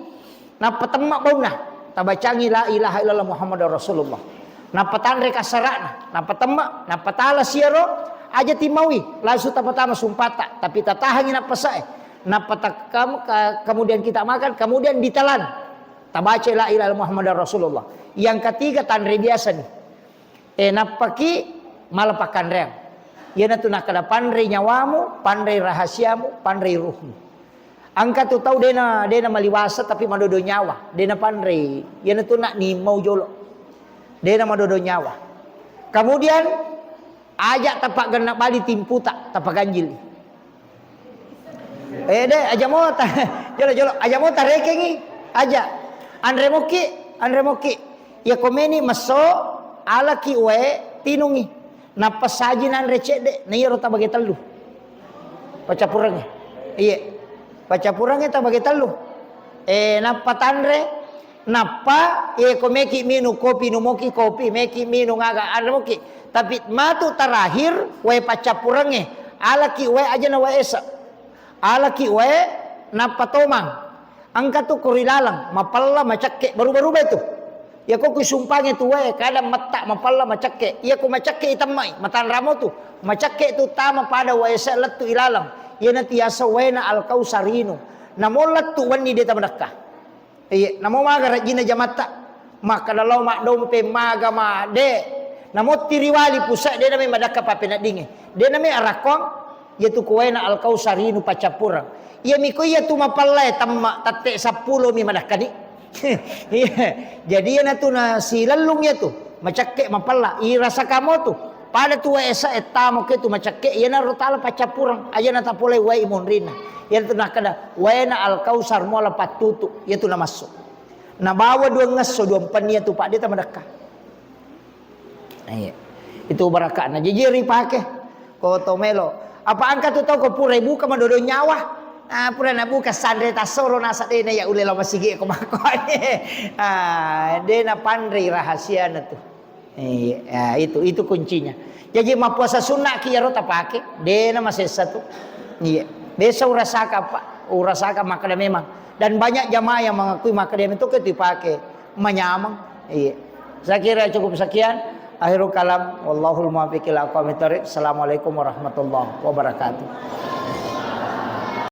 nappa temma baunna, tabacangi la ilaha illallah Muhammadar Rasulullah. Nappa tanre kassara'na, nappa temma, nappa tala siyaro, aja timmaui, langsung tapatama sumpata, tapi tatahangi nappasae. Nappa takkam-, ka-, kemudian kita makan, kemudian ditelan. Tabaca la ilaha illallah Muhammadar Rasulullah. Yang ketiga tanre biasa nih. E, nappaki mala pakkanreang. Iyanatu nakkeda, panrei nyawamu, panrei rahasiamu, panrei ruhmu. Engka tu tau dena, dena maliwasa tapi madodo nyawa, dena panrei. Iyanatu nak nimmau jolo. Dena madodo nyawa. Kemudian, aja tapaggenna bali timputa, tapaganjili. Eh, de, aja mo ta-, jolo, jolo, aja mo tarekengi, aja. Anre mokki, anre mokki. Iya komeni messo, alaki wae, tinungi. Nappa saji nanre cedde, na iyaro tabage tellu. Paccappurengnge. Iye. Paccappurengnge tabage tellu. Eh, nappa tanre, Nappa, ye, ko meki minung kopi, numoki kopi, meki minung aga, anre moki. Tapi matu terakhir, wae paccappurengnge, alaki wae aja na wae esa. Alaki wae, nappa tomang. Engka tu ko ri laleng, mapella, macakke, berubah-rubah itu. Ya ko ku sumpange tu wae, kadang metta, mapella, macakke. Ya ko macakke itemmai, matanramo tu. Macakke tu tama pada wae esa lettu ilaleng. Iyana tiasa waena Al-Kausar inu. Namo lettu wenni deta madakka. Iya, namo maga rajjina jamatta. Makkada lao maddompe maga ma, de. Namo tiriwali pusat, de name madakka pappeneddinge. De name arakkoang, iyatu kuwaena Al-Kausar inu paccappureng. Iya miko iyatu mapallae temma tette seppulo mi madakkani. Iya. Jadi iyana tu na silellung iyatu. Macakke mapella. Irasa kamo tu. Pada tu wae esa ettamo ke tu macakke, iyanaro tala paccappureng, aja na tapolei wae monrinna. Iyanatu nakkeda, waena Al-Kausar muala pattutu, iyatu namassu. Nabawa duangngesso, duampenni iyatu, Pak, de tamadakka. Iya. Itu barakakna. Jaji ripake. Ko to melo. Apa engka tu tau ko pura buka madodo nyawa. Ah, pura nabuka sanre tassoro nasa de na ya ule lao masigi ko makko. Ah, de napanrei rahasiana tu. Iya, ya, itu, itu kuncinya. Jaji mappuasa sunnah ki iyaro tapake, dena masessa tu. Iya. Biasa urasaka, Pak, urasaka makkeda memang. Dan banyak jamaah yang mengakui makkeda memang itu ke dipake manyameng. Iya. Saya kira cukup sekian. Akhirul kalam, wallahul muwaffiq ila aqwamit thariq. Assalamualaikum warahmatullahi wabarakatuh.